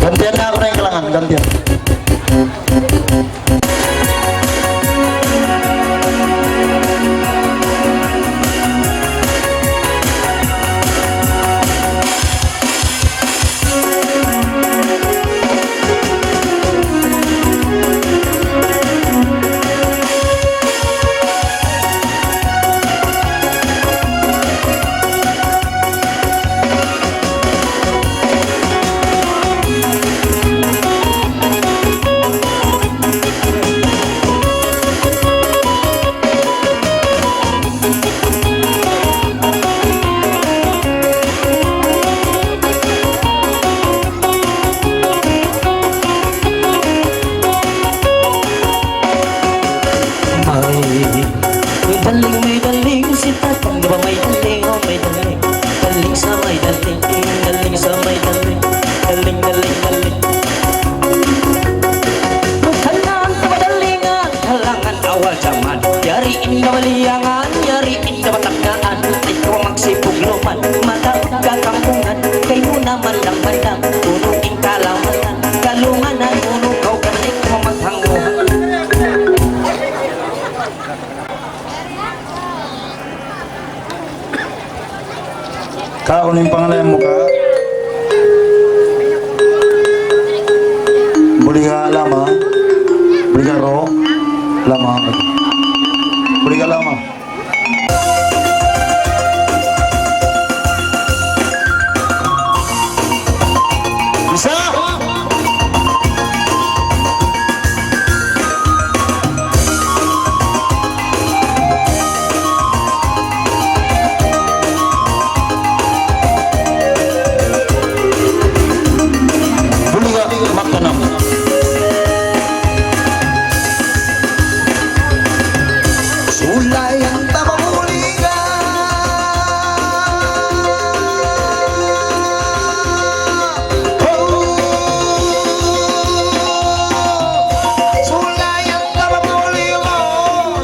Gantian na aku na in kalangan, gantian. May daling, may daling, si tatang, di ba may daling, oh, may daling. Daling sa may daling, daling sa may daling, daling, daling, daling. Bukan na ang kamadalingan, halangan awal jaman. Yari in kamaliyangan, yari in kabatagnaan. Ikaw magsipugluman, mataud ka kampungan. Kay mu naman lang mandam, puno in kalamanan. Kalunganan, puno kaw ka na ikaw maghangguhan. Ka, unu in pangalayan mu, ka? Buliga Lama. Buliga Ro. Lama. Buliga Lama. Bisa? Buliga, makanam. Sulayan ta ba buliga. Oh. Sulayan ta ba buliga.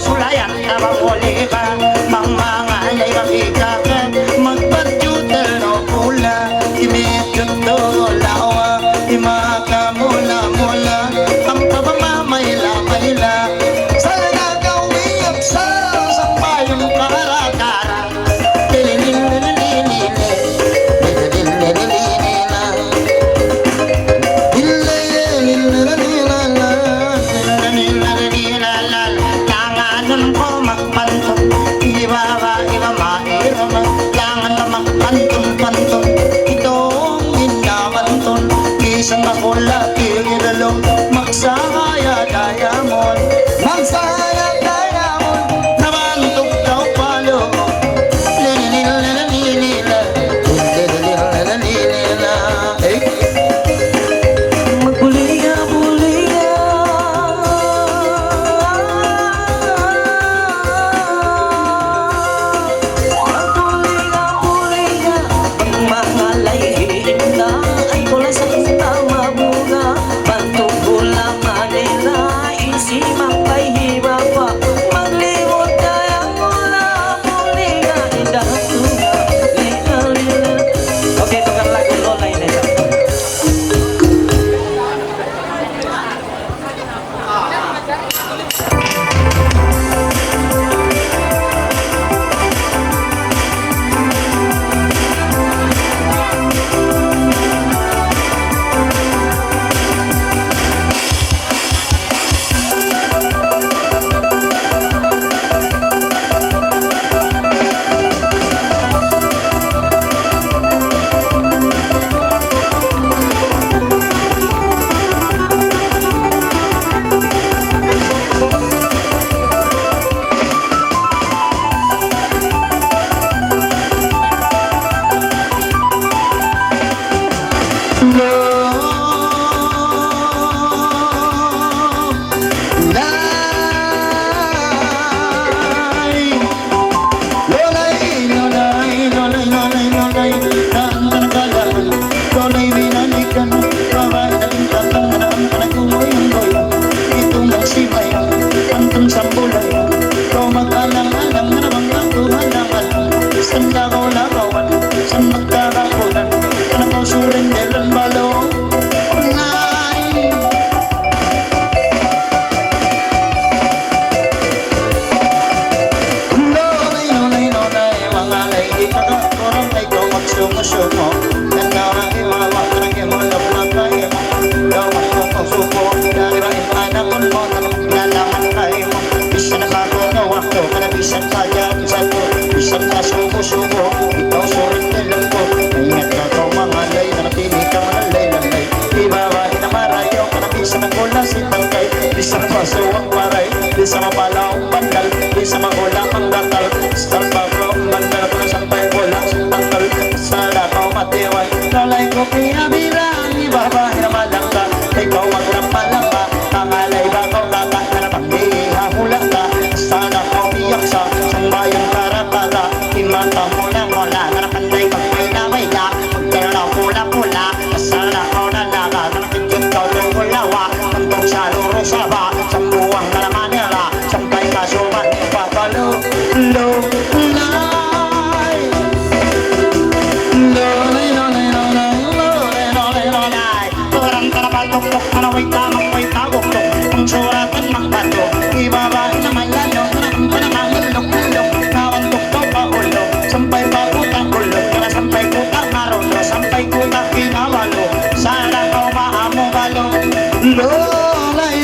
Sulayan ta ba buliga. Mangmangay ay makikaka. Magpagjuta no pula. Kimit juta lawa. Imaka mula-mula. Ang pagmamaila-maila. Sa nagawi at sa sampayong kara-kara. Langan na makantun-pantun, kitang in nabantun, bisan makula' tigirulung, magsaya diamond, magsaya diamond, nabantug tau palu. Lilililililila, lilililililila. Eh? Magbuliya-buliya. Magbuliya-buliya. Mangalay hinda, ay kula sa hinda mabunga. Bantu bula manila, isi mapay hibaba. Maglimut kaya mula, buliya hinda. Lila, lila. Okay, tukar lagu, Lola ini. Bisan pa kunu waktu, kana bisan pa jam satu, bisan pa subuh-subuh, ikaw surut dalam ku. Ingat na kaw mangalay, na tini ka mangalay-lalay. Di ba ba ina marayaw, kana bisan pa kula' sin tangkay, bisan pa suwang paray, bisan pa palaw bandal, bisan pa kula' manggatal, bisan pa kula' manggatal, sampay kula' sin tangkay, sana kaw matiway. Lalay ku piyabilang, di ba ba ina malangka, ikaw maglampa-lampa, mangalay ba kaw kaka, kana Di ha hulata, sana kaw biyaksa, sambahayang kara-kara, di mata mula-mula, kana panday magmayda-mayda, magtera pula-pula, sana kaw nalaga, kana pindut kaw lumulawa, untug sa luru saba, sambuwang na Manila, sampay ka suman, patalu, lu, lay. Lu, lay, lu, lay, lu, lay, lu, lay, lu, lay, lu, lay. Orang kana patuktuk, kana way tamang way taguktuk. Pangsuratan ng bato, ibaba na malayo, na ang panangangilok-ilok, nawantuk daw pa ulo, sampay pa kuta ulo, kana sampay kuta naruto, sampay kuta Kinabalu, sana kaw maamu balu. Lulay.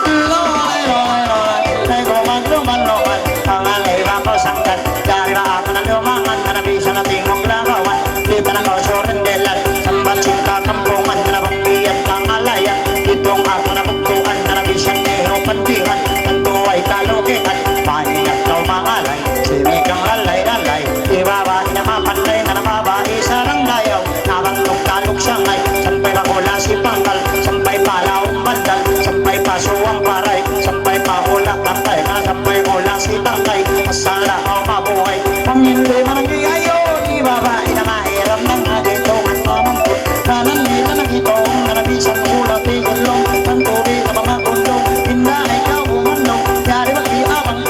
Lulay, lulay, lulay. Ay, kuman, kuman, kuman. Pangalay ba kaw sangkat? Dari ba aku na lumangan, na bisan na tingog lagawan. Di' ta na kaw surindilan, sambat sin kakampungan, na bang biyat pangalayan. Itung aku na bugtuan, na bisan di' rupandihan. Tantu way kalugihan, pahingat kaw mangalay. Simikang lalay-lalay, di' babai na mapanday, na babai sarang dayaw. Na bang tugtalog siyangay, sampay pa kula' si pangkal, sampay pa laung bandal, sampay pa suwang paray, sampay pa kula' tangkay, na sampay kula' si tangkay. Asal da kaw mabuhay. Pangin di' manang di' ayaw, di' babai na mahiram nang adi tuman mamangkut. Kanan di' manang itong, na bisan kula' ti ilong, tantu di' na mamagundong. Inda na ikaw umandong, yari ba di' abang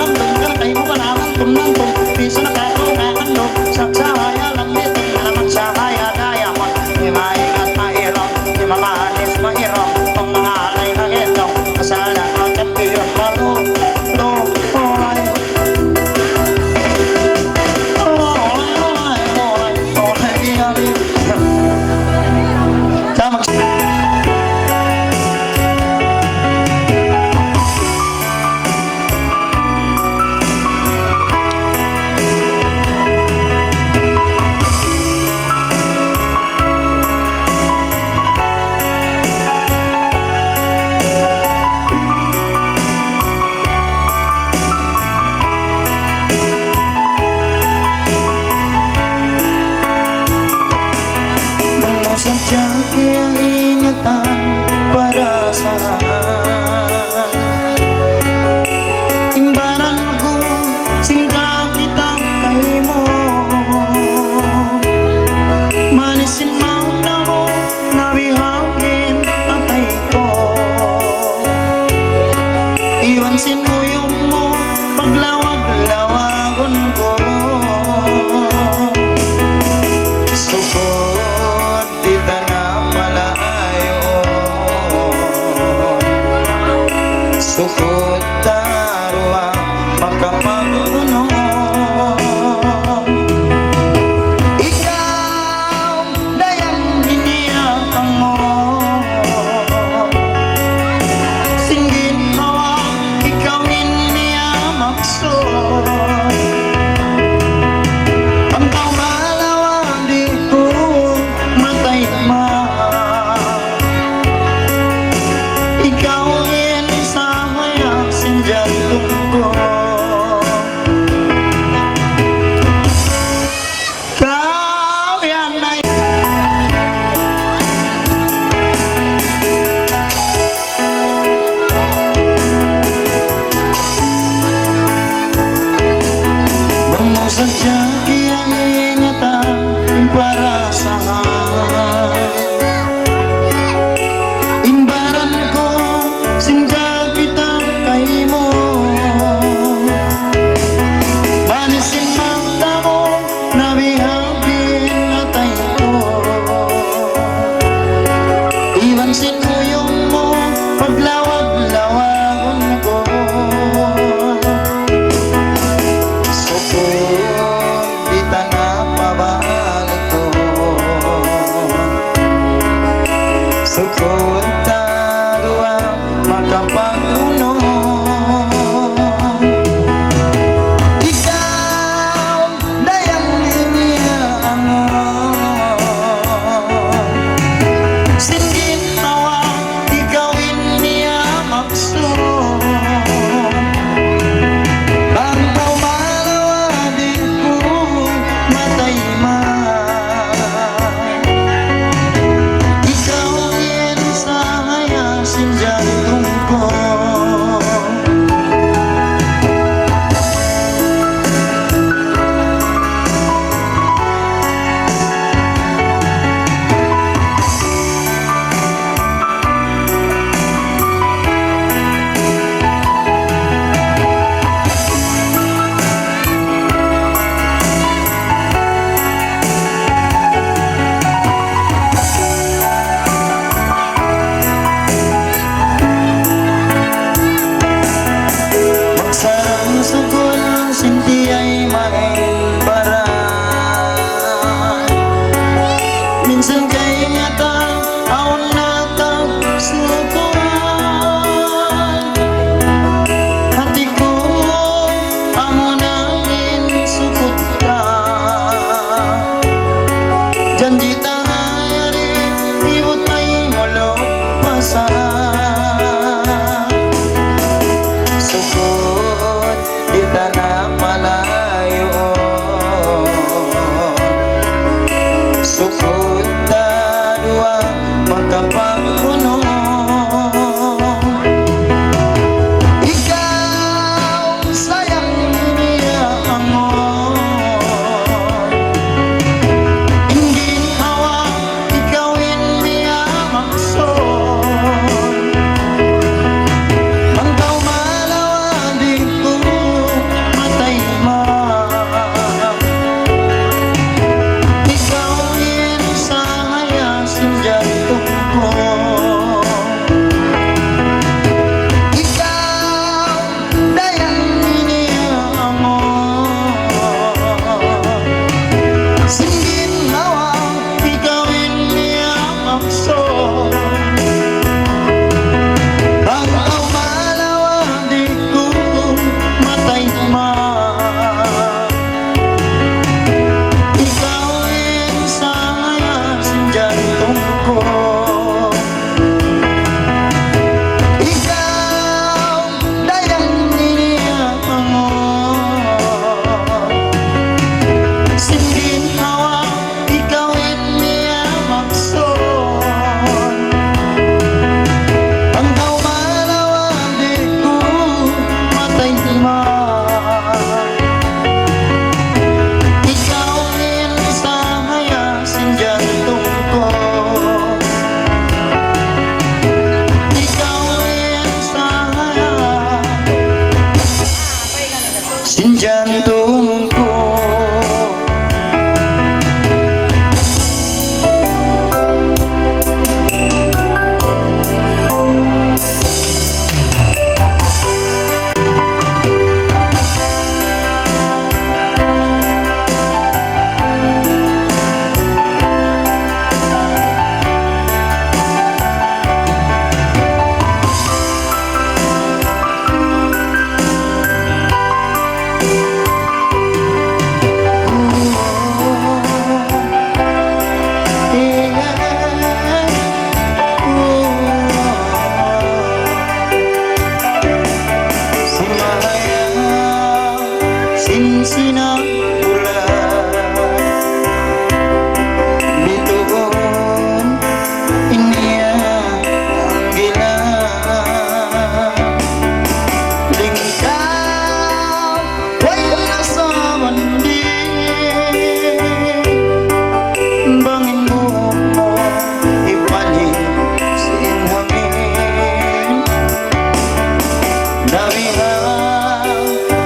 Iban sin kuyum mu, paglawag-lawagun ku. Sukut di' ta na palaayun. Sukut ta duwa makapag'unum. Ikaw, dayn ha ini aku, sin ginhawa, ikaw in miyamaksud. Bang kaw malawa' di' ku matayma'. Ikaw in sahaya sin jantung ku. Kaw yan na. Bang mu sadja kiyaingatan in parasahan, in baran ku sin kakitaan kaymu. Manis in mata mu, na biya' ha atay ku. Iban sin kuyum mu, paglawag-lawagun ku. Sukut di' ta na pabagtun. Sukut ta duwa makapag'unum. Ikaw, dayn ha ini aku, sin ginhawa, ikaw in miyamaksud. Bang kaw malawa' di' ku matayma'. Ikaw in sahaya sin jantung ku. Magsarang-sukul sin tiyayma' in baran. Minsan kaingatan awn na ta sukuran. Hati ku amuna in sukut ta. Janji' ta yari, di' mu ta mulupasan. Sukut di' ta na palayun. Sukut ta duwa makapag'unum. Ikaw, sayang niya aku. In ginhawa, ikaw in miyamaksud. Bang kaw malawa' di' ku matayma'. Ikaw in sahaya sin jantung ku. Ikaw, dayn ha ini aku, sin ginhawa, ikaw in miyamaksud. Bang kaw malawa' di' ku matayma'. Ikaw in sahaya sin jantung ku. Ikaw, dayn ha ini aku, sin ginhawa, ikaw in miyamaksud. Bang kaw malawa' di' ku matayma'. Ikaw in sahaya sin jantung ku. Ikaw in sahaya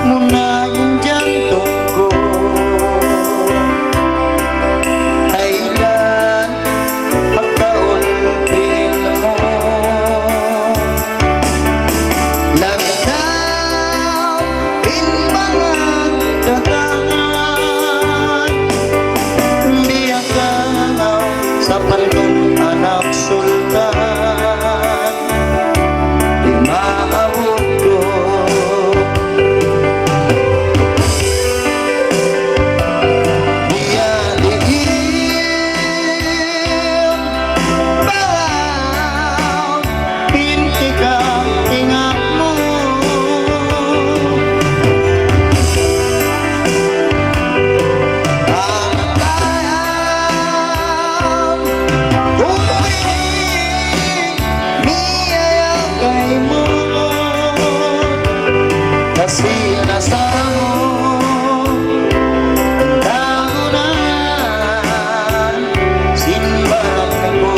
Muna in jantung ku, kailan magkaun ilmu'. Lagda in manga dagahan, biya' kaw sapantun anak sultan. Di' maabut ku. Biya' diin baha' in ikaw ingat mu. Ang kaya Uy, miyaya kaymu, kasi lasa mu, dahunan sin baran ku.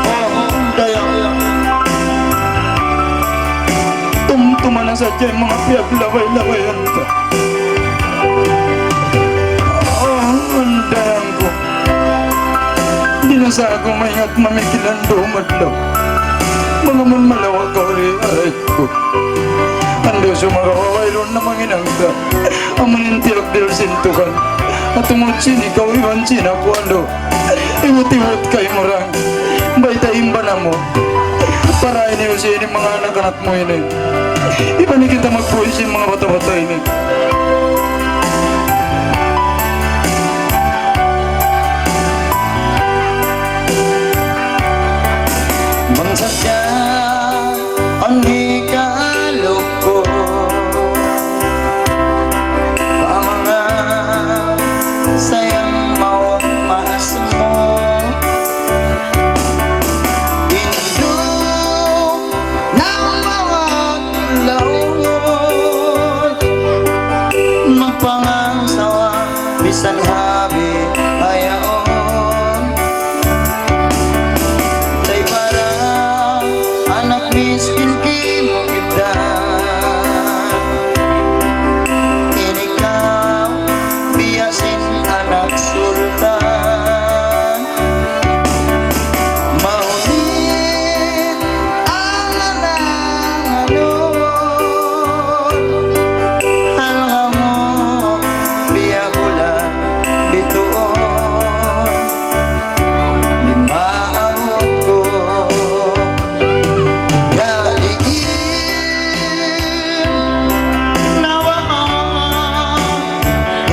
Oh, dayang. Tumtuma na sadja in manga piyaglabay-labayan ta. Oh, dayang ku. Di' na sa aku maingat mamikil andu' adlaw. Bang amun malawa' kaw di ha aray ku. Andu' sumagawa' wayruun na manghinang ta. Amun in tiyakdir sin Tuhan. At tungud sin ikaw iban sin aku andu'. Iwut-iwut kaymu ra. Baytai in bana mu. Para ini usi ini manga anak-anak mu ini. Iban kita magbuhi' sin manga bata'-bata' ini. Bang sadja awn hikaluku pa manga sayang mawn maas mu. Indu' na manga laung magpangasawa misan ha bihaun. Tay para anak miskin kimu kita. Ini kaw biya' sin anak sultan. Mawn in alangan, algamu biya' bulan bituun. Di' maabut ku. Yari in nawa'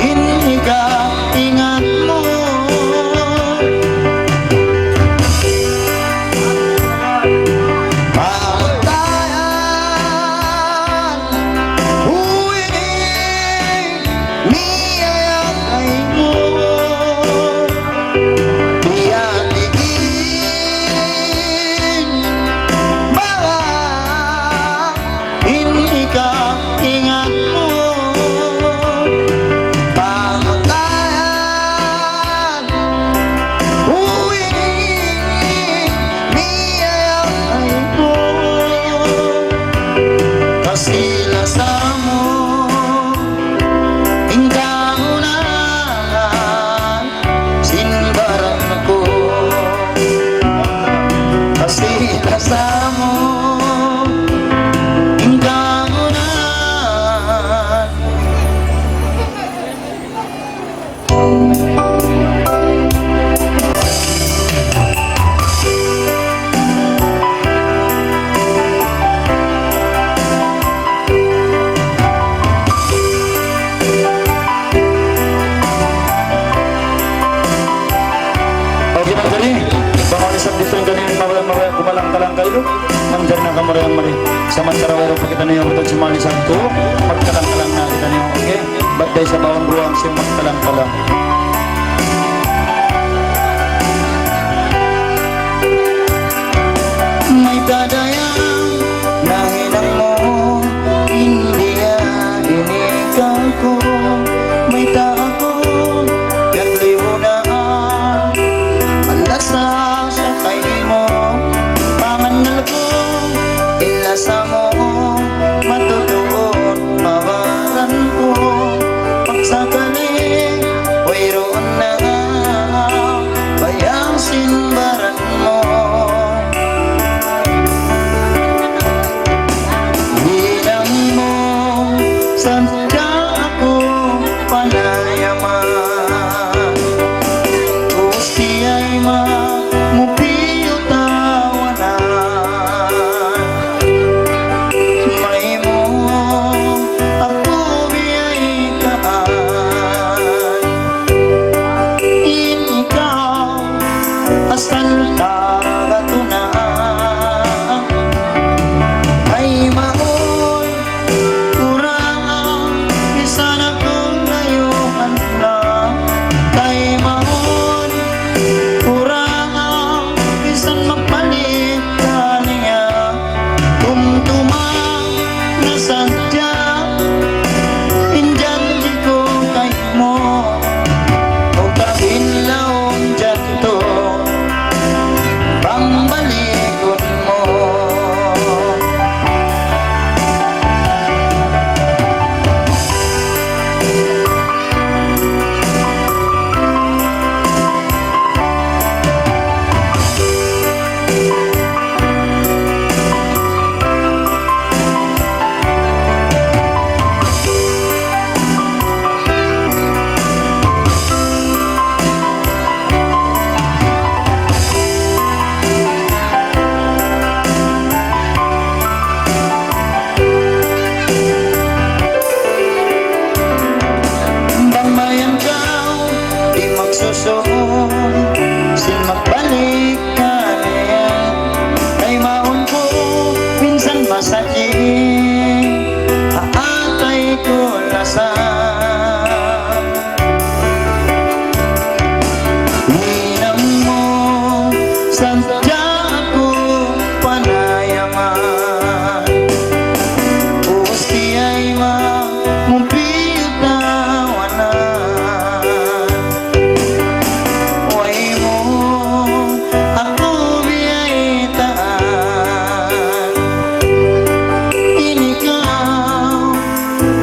in higa ingat mu. Pamatayan, uy, miyaya kaymu. Biya' diin baha' in ikaw ingat mu. Pamatayan, uy, miyaya kaymu. Kasi lasa mu in kagunahan sin baran ku. Kasi lasa mu in kagunahan. Okay, manjari, bang awn isab didtu in kaniya mabaya'-mabaya' gumalang-galang kaylu, manjari na kamu dayn mari. Samantara' wayruun pa kitaniyu, butang si Mali Santo, magkalang-galang na kitaniyu, okay? Bat da isab awn duwa sin magkalang-galang. Mayta' da yan nahinang mu, in biya' ini kaku', mayta' aku, yaglibu na, malasa sa kaymu, pangannal ku. Masakit ha atay ku lasam. Hinang mu sadja aku panayaman. Ubus kiyay ma mu pitawanan. Way mu aku biyaytaan. Ini kaw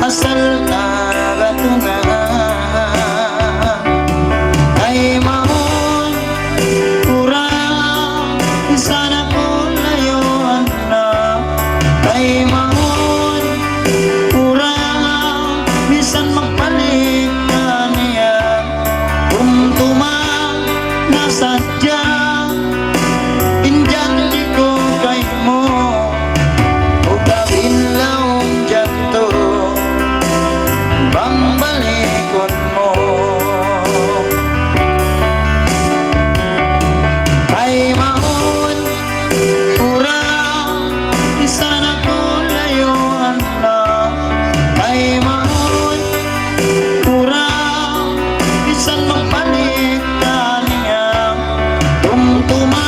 asal taga tunga. Ay maun kurang, misan aku layuan na. Ay maun kurang, misan magbalik kaniya. Tumtuma na sadja in janji' ku kaymu. Ugad in laum jantung, bang balikun mu. Ay maun kurang, misan aku layuan na. Ay maun kurang, misan magbalik kaniya. Tumtuma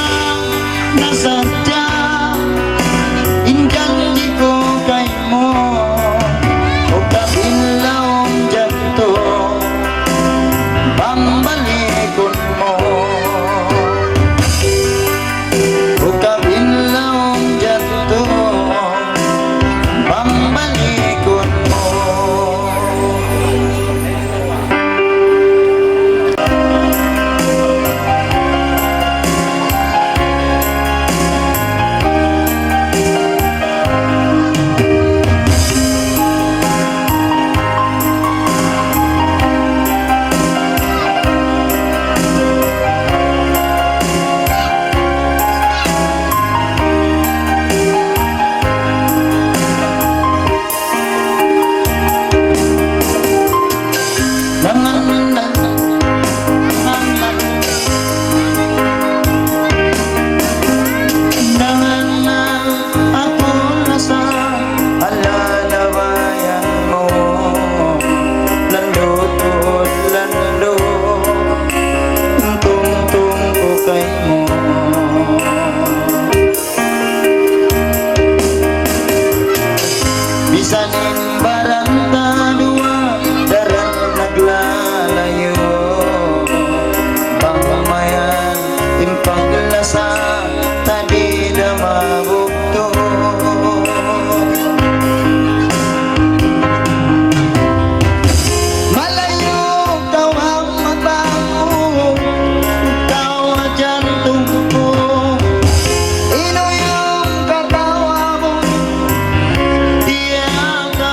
na sadja in janji' ku kaymu. Ugad in laum jantung, bang balikun mu. Ugad in laum jantung, bang balikun mu. Dangan na, dangan na, dangan na aku na sa alalabayan mu. Landu' tuud landu', tumtum ku kaymu. Misan in baran ta duwa daran naglalayu', bang mayan in paglasa ta di' da mabugtu'. Malayu' kaw ha mata ku, ikaw ha jantung ku. In uyum katawa mu, diyaak ha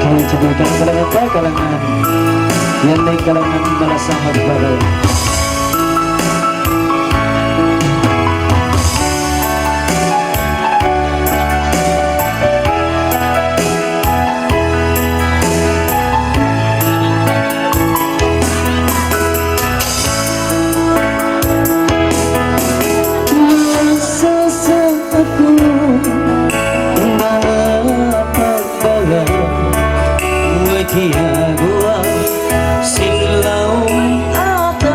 Yan in kalangan pa, kalangan. Yan na in kalangan malasa magbagay. Malasa sa aku in manga pagbaya, way kiyaguwa' sin lawm ata.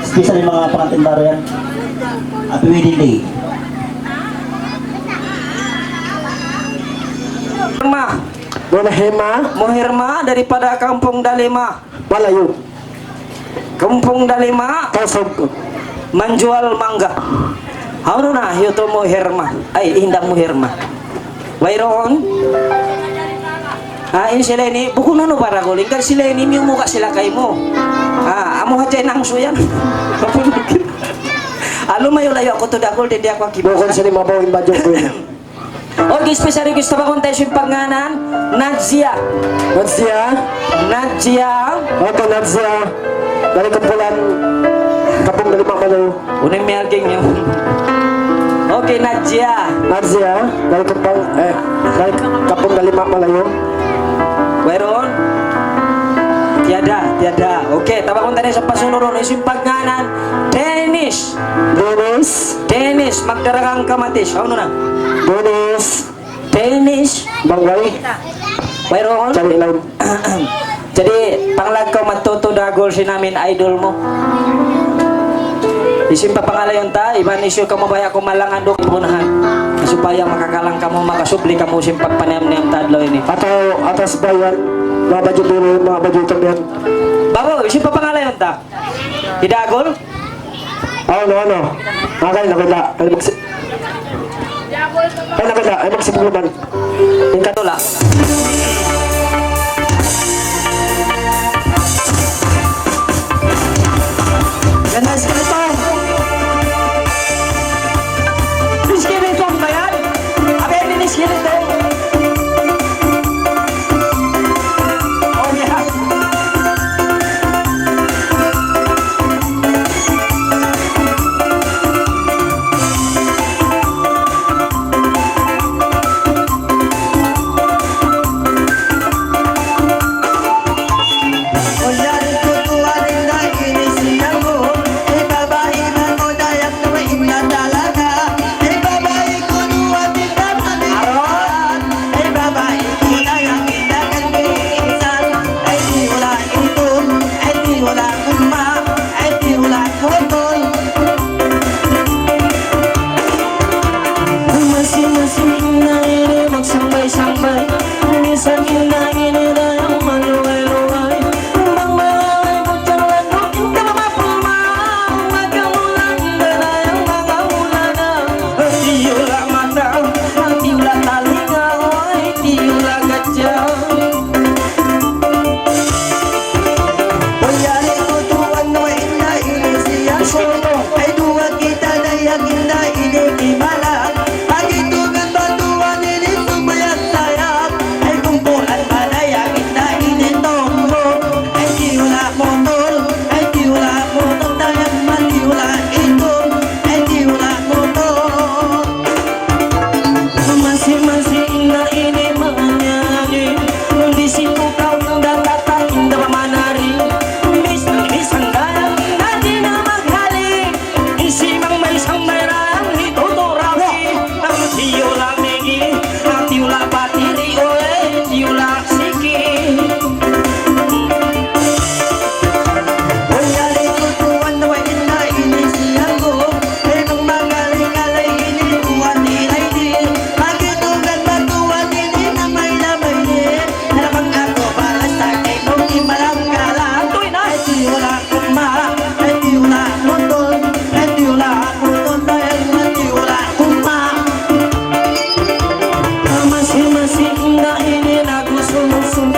Especially manga pangantin baru yan. Happy wedding day. Herma. Muna Herma. Muhirma daripada Kampung Dalima. Malayu. Kampung Dalima. Tausug. Manjual mangga. Hawnu na, yadtu Muhirma. Ay, inda Muhirma. Wayruun? Ah, in sila ini, bukun unu para guling. Kan sila ini, miyumuka sila kaymu. Ah, amu hadja in angsu yan. Alu mayu layu aku tu dagul, di aku akibat. Bukun sila mabaw in baju ku ini. Okay, special request, tawagun ta sin pagngānan, Nazia. Nazia. Nazia. Okay, Nazia. Dari kumpulan Kampung Dalima Malayu. Unu in miyaging niyu? Okay, Nazia. Nazia, dari Kampung, eh, dari Kampung Dalima Malayu. Wayruun? Tiada, tiada. Okay, tawagun ta na sin pasunurun, in pagngānan, Dennis. Dennis. Dennis, magdaragang kamatis. Hawnu na? Dennis. Dennis. Bangway. Wayruun? Cari lain. Jadi, panglagkaw matutu dagul sin amin idol mu. Isin pa pangalayun ta, iban hisiyu kamu baya' ku malangan duk punahan. Supaya makakalang kamu, makasubli kamu sin pagpaniyam-niyam ta adlaw ini. Atawa atas bayan, manga baju biru, manga baju itam yan. Babu, isin pa pangalayun ta. Hidagul? Unu, unu? Akay na kita. Ay, magsi-, ay, na kita. Ay, magsipuluman. In katula. Yan na, iskilito. Iskilito ba yan? Abi, ini iskilito. Oh, yeah. Masi-masi na ini magsambay-sambay. Minsan in na ini na yan malugay-lugay. Bang malay butang landu', in ka mamapulma. Magamulan na na yan magamulan na. Tiyula' mata, tiyula' talinga, way tiyula' gadja. Masi-masi na ini manjari, di siku kau datang inda manari. Bisan-bisan gaya na di na maghali. Isi mang may isang may rang hituto rawi. Ang tiyula' migi, ang tiyula' batiri, oy, tiyula' siki. Masi-masi na ini nag-usul-usul.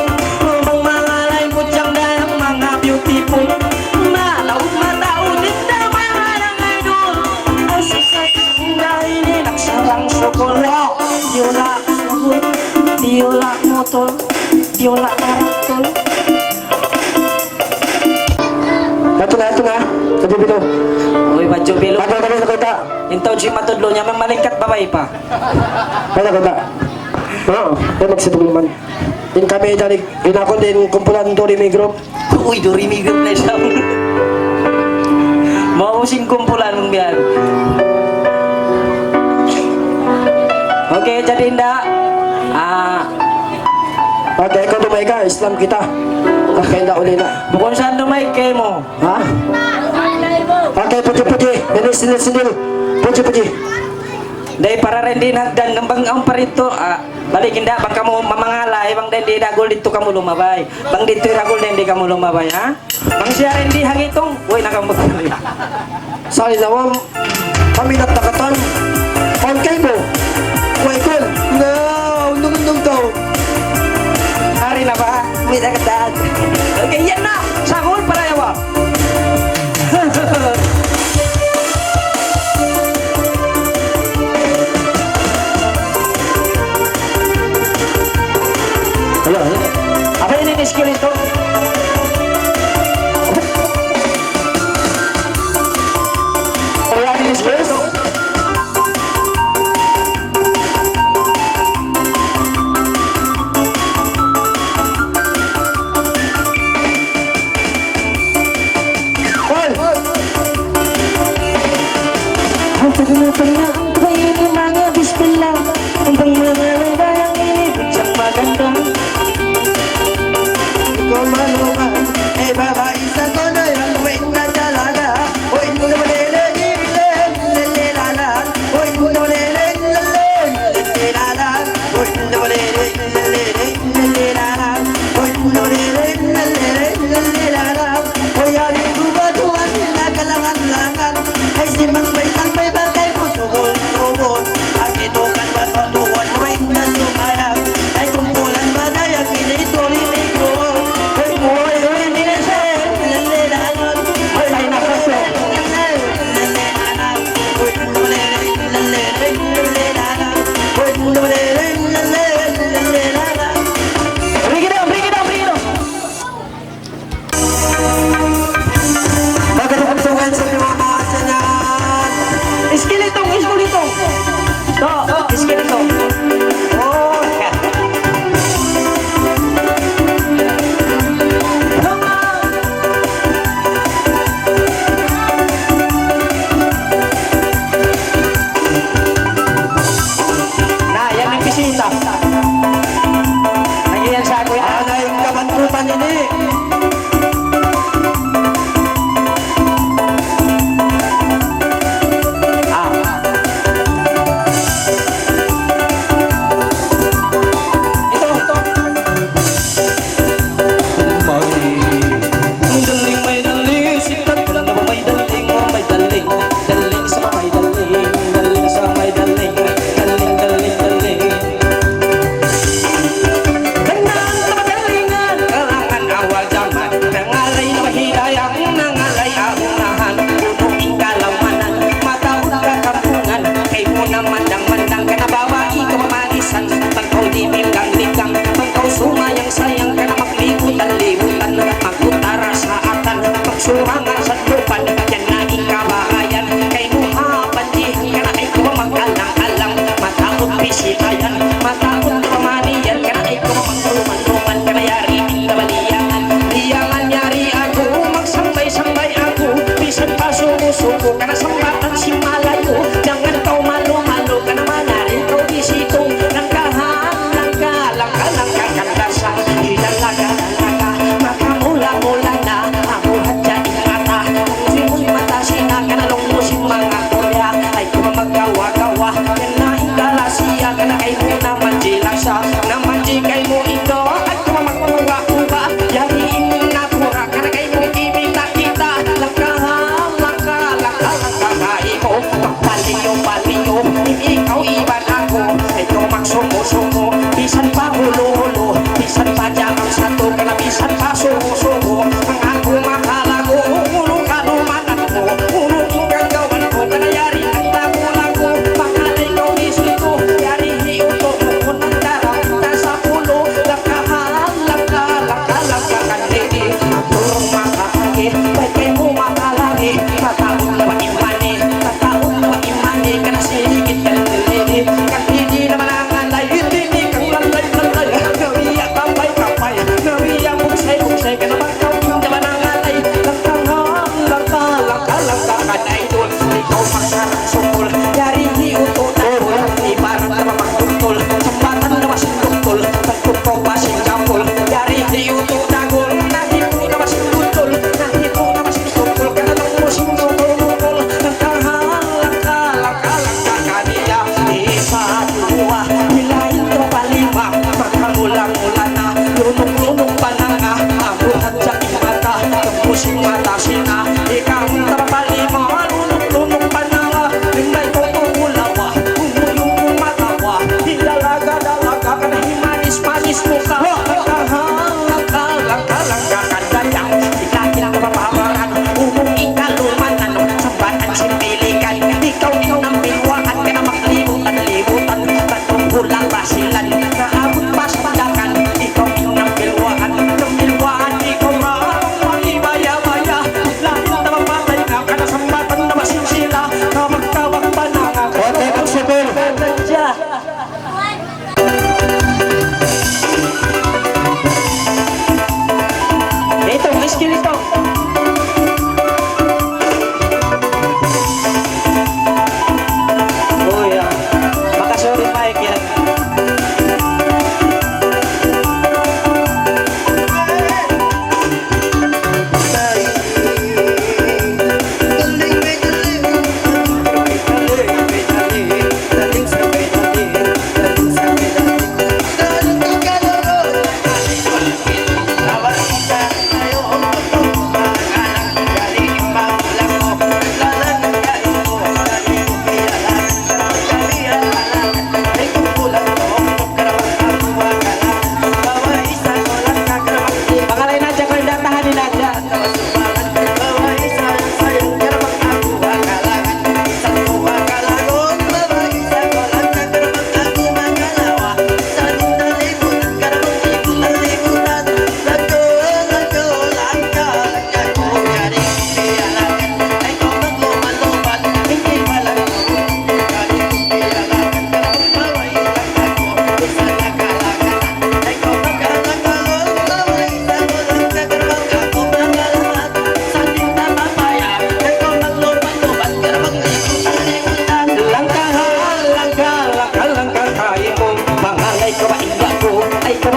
Bang mangalay bujang dayang manga beautiful. Malaw mataud in da mangalang idol. Asal sa na ini nagsalang sukul. Tiyula' sukul, tiyula' motor, tiyula' karakol. Yadtu na, yadtu na. Baju bilu. Uy, baju bilu. Baju bilu, nakita'. In tau jin matudlu niya, mang malingkat babai pa. Ay, nakita'. Oo, yan magsipuluman. In kami dari, in aku din kumpulan Dorimi Group. Uy, Dorimi Group na isab. Maubus in kumpulan mong biyan. Okay, jadi inda. Ah. Pag ikaw dumay ka, Islam kita. Pag kayo na uli na. Bukun saan dumay kayo mo? Ha? Sindil, sindil. Puji, puji. Dayng para dayng di nagdang ngambang ang parito, ah, balik inda, bang kamu mamangala, eh, bang dayng di dagul didtu kamu lumabay. Bang didtu dagul dayng di kamu lumabay, ha? Bang siya dayng di hangitung, uy, nakamu. Sa' in awam, kami nagtakatan. On kaymu. Way kun. Na, undung-undung tau. Ari na ba? May nagdaan. Okay, yan na. Sangul para yawa. Hello, hello. Apa ini ni skill itu? Apa ini ni skill itu? Hoy! Ang tagal na pala ang kayo ng mga bismillah. Ang pang mga lalaki, bigyan maganda. Ikaw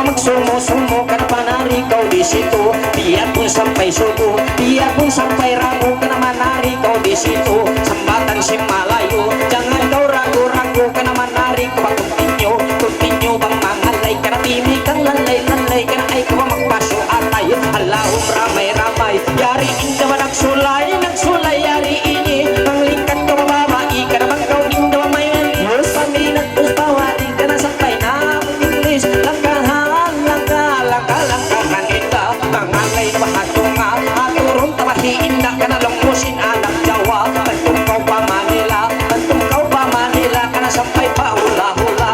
Magsumu-sumu ka na panari kaw di situ, biya' kung sampay subu, biya' kung sampay ramu ka na manari kaw di situ, sambatan sin malayu', jangan kaw ragu-ragu ka na manari kaw continue, continue bang mangalay ka na timikang lalay-lalay ka na ay kaw magpasu atay, alahum ramay-ramay, yari in daw nagsulay, nagsulay yari ini, manglingkat kaw babai ka na bang kaw in daw may, paminat usbawa di ka na sampay na. English, langkahan, langka, langka, langkahan ita. Mangalay na baha tunga, aturun ta bahi inda ka na laung mu sin anak Jawa. Bantung kaw pa Manila, bantung kaw pa Manila, ka na sampay pa hula-hula.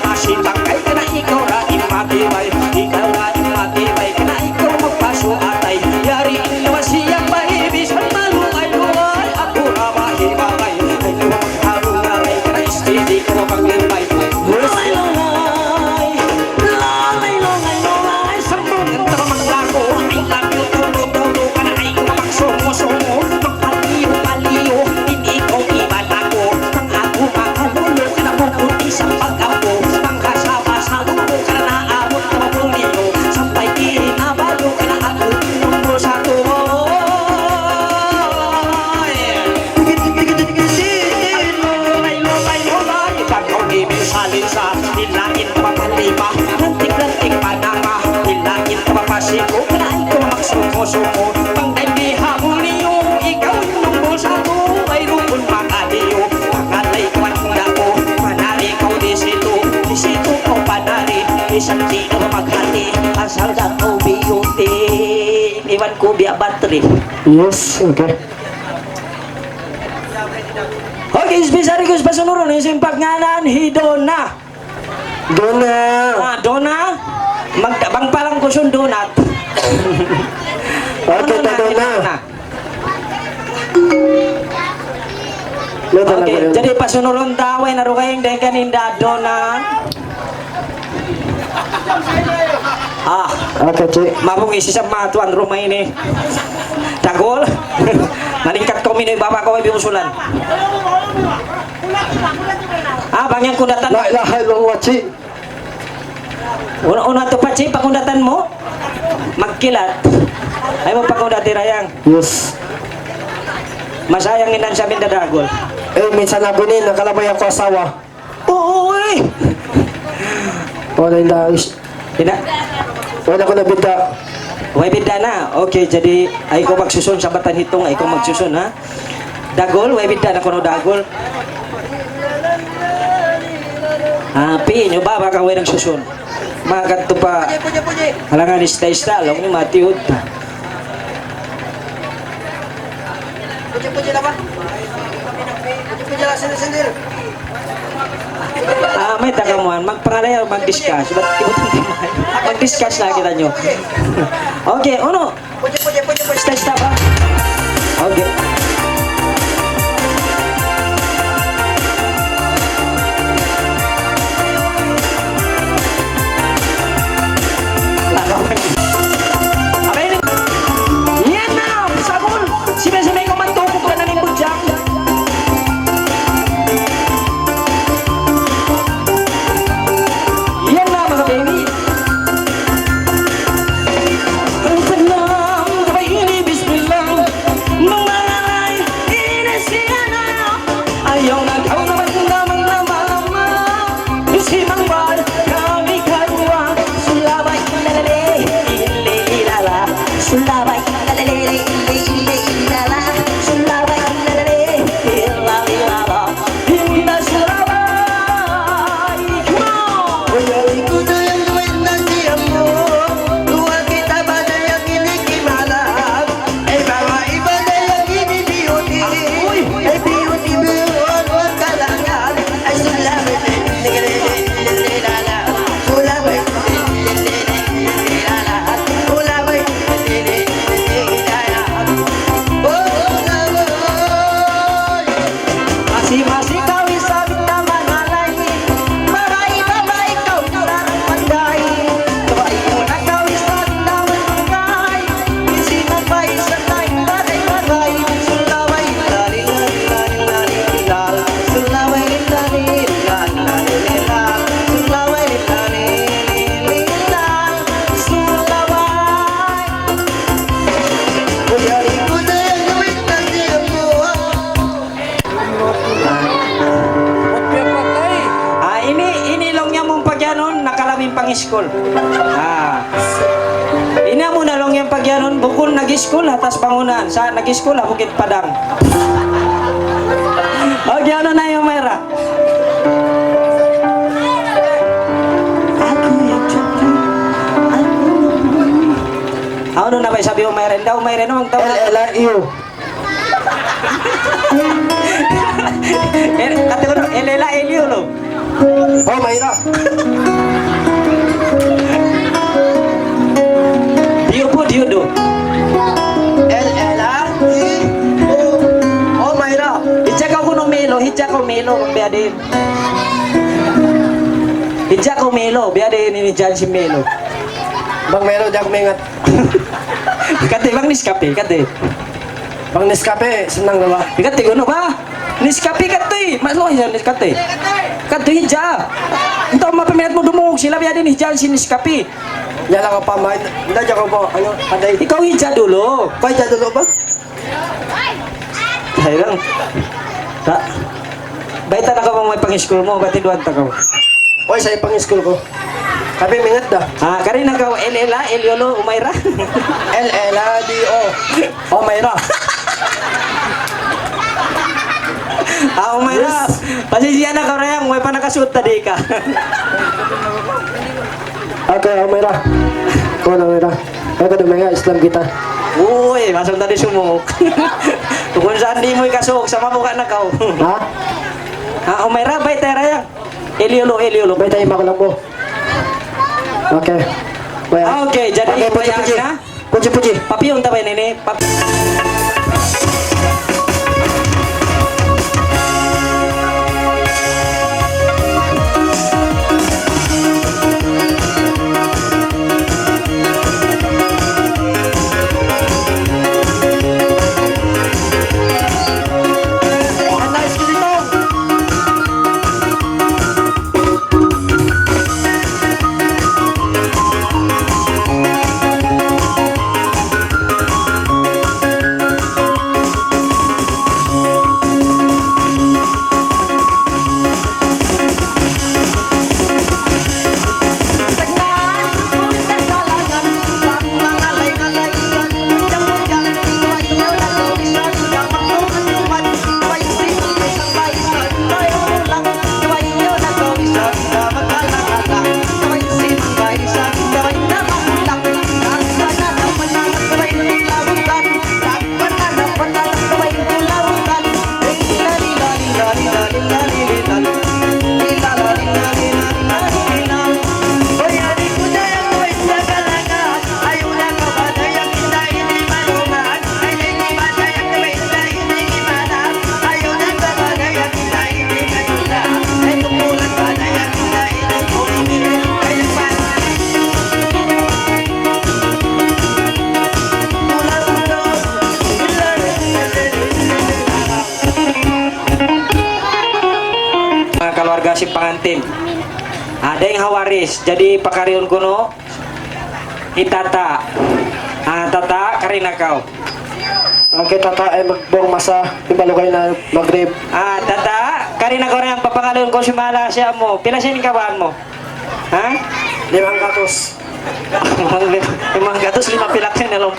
Masi bangkay ka na ikaw ra in matibay, ikaw ra in matibay, ka na ikaw magpasu atay. Yari in masi yang bahi, bisan maluay-luay, aku ra bahi-bahi. Ay, kuwang haru na ray ka na steady, ka mapaglipay. Lungay, lungay, lungay, lungay, lungay, sambung in tara maglago. I love you, tulu-tulu, ka na ay kuwang sumu-sumu. Paliyu-paliyu, in ikaw iban aku. Bang aku makalulu ka na bukun isab pag-apu. Bang kasaba-sabu ka na naabut ka mabuliyu. Sampay di' na balu ka na aku in numbul satu. Lulay, lulay, lulay, bang kaw di' minsalinsa. Ilain pa palima, lantik-lantik pa nama. Ilain pa pasiku, lain ku magsumu-sumu. Pangday di' ha buliyu, ikaw in numbul satu, wayruun makadiyu. Pangalay ku in daku, panari kaw di situ, di situ kaw panari. Bisan di' na maghati, asal da kaw biyuti. Iban ku biya' battery. Yes, okay. Okay, special request pa sunurun, in simpak nganan hi Dona. Dona. Ah, Dona. Mag-, bang palang kusun donut. Okay, Dona, ta Dona. Dona. Luto na. Okay, po yun. Jadi pasunurun ta, way na rugaing dahil kaninda Dona. Ah. Okay, Chi. Mabung isi sa mga tuan rumah ini. Dagol. Malingkat ko minoy baba ko, bibusulan. Ah, bang yan kundatan. La ilaha illallah, Chi. Una, una tu pa, Chi, pakundatan mu. Magkilat. Ay mu pakundat, Dirayang. Yes. Masayang in hinang sin amin da dagul. Eh, minsan aku ini nakalabay aku asawa. Oo, eh. Wala' in dagis. Ina. Wala' ku na bida. Way bida na. Okay, jadi ayaw kaw magsusun sa batan hitung, ayaw kaw magsusun, ha? Dagul, way bida na kunu' dagul. Ah, piin niyu ba, baka way nagsusun. Makadtu pa. Alangan ista-ista, laung niyu matiud ta. Ah, mayta' kamu yan? Magpangalay, mag-discuss. Ba't ikutan tayo? Mag-discuss na kitaniyu. Okay, unu? Ista-ista ba? Okay. Yan na, sabul. Sibay-sibay kaw magtukuk na in budjang. Yan na, manga baby. Ang tagnam, sabay ini, bismillah. Mangalay, ini siya na. Ayaw na kaw na magdamag na malama. Bisi mangbal kami karuwa. Sulabay, lalale, ilililala. Sulabay, lalale, ilililala. Sulabay, lalale, ilililala. Hinda sulabay. Come on! Masi-masi kaw isab in mangalay. Maray, maray kaw, maray panday. Kaw ay muna kaw isab in mangalay. Isi na pa isa na in maray, maray. Sulaway, lali, lali, lali, lali, lali. Sulaway, lali, lali, lali, lali. Sulaway, lali, lali, lali. Sulaway. Ah, ini, ini laung niya amun pagiyanun, nakalami in pangiskul. Ah. Ini amun laung niya pagiyanun, bukun nag-iskul, ha taas bangunan. Sa' nag-iskul, ha Bukit Padang. Okay, unu na yan, Myra? Aku yang cantik, aku. Unu na ba in sabi mu, Myra? Daw, Myra, no? Daw. L L I U. Eh, kati ko, no? L L I U, no? Oh, Myra. Diyu po, diyu do. L L I U. Oh, Myra. Hidja kaw kunu' Melo, hidja kaw Melo, bang biya' diin. Hidja kaw Melo, biya' diin ini dyan sin Melo. Bang Melo, di' aku maingat. Kati bang Nescafe, kati. Bang Nescafe, senang na ba? Kati kunu' ba? Nescafe kati, mas lo hidja Nescafe. Kati hidja. Entaw mapaminat mu dumungug sila, biya' diin hidja sin Nescafe. Yala ka pa, main. Hindi, di' ako po, ano, patay. Ikaw hidja dulu. Ikaw hidja dulu ba? Hayran. Ha? Bayta' na kaw bang way pangiskul mu, bat hinduan ta kaw. Way, sa' pangiskul ku. Tapi mingat da. Ha, kari na kaw, L L A, L L O, Umayra. L L A D O. Umayra. Ah, Umayra. Yes. Pasisya na kaw, Rayang, way pa nakasuut tadi ka. Okay, Umayra. Kuwan, Umayra. Ayaw ka dumaing, Islam kita. Uy, masuk tadi sumuk. Bukun sa' di' mu ikasuk, sama buka na kaw. Ha? Ha, Umayra, bayta' Rayang. Eliolo, Eliolo. Bayta' Imam Lambo. Okay. Well. Ah, okay, jadi okay, puji, puji. Bayaan na. Puji, puji. Papiyun ta ba ini? Pap- Sin pangantin. Ah, dayng ha waris. Jadi, pakarihun kunu' hi Tata. Ah, Tata, kari na kaw. Okay, Tata, ay magbuwang masa, timbalugay na Magrib. Ah, Tata, kari na kaw na, papangaluun ku sin Malaysia mu. Pila sin kabaan mu? Ha? Limanggatus. Limanggatus, lima pilak sin alom.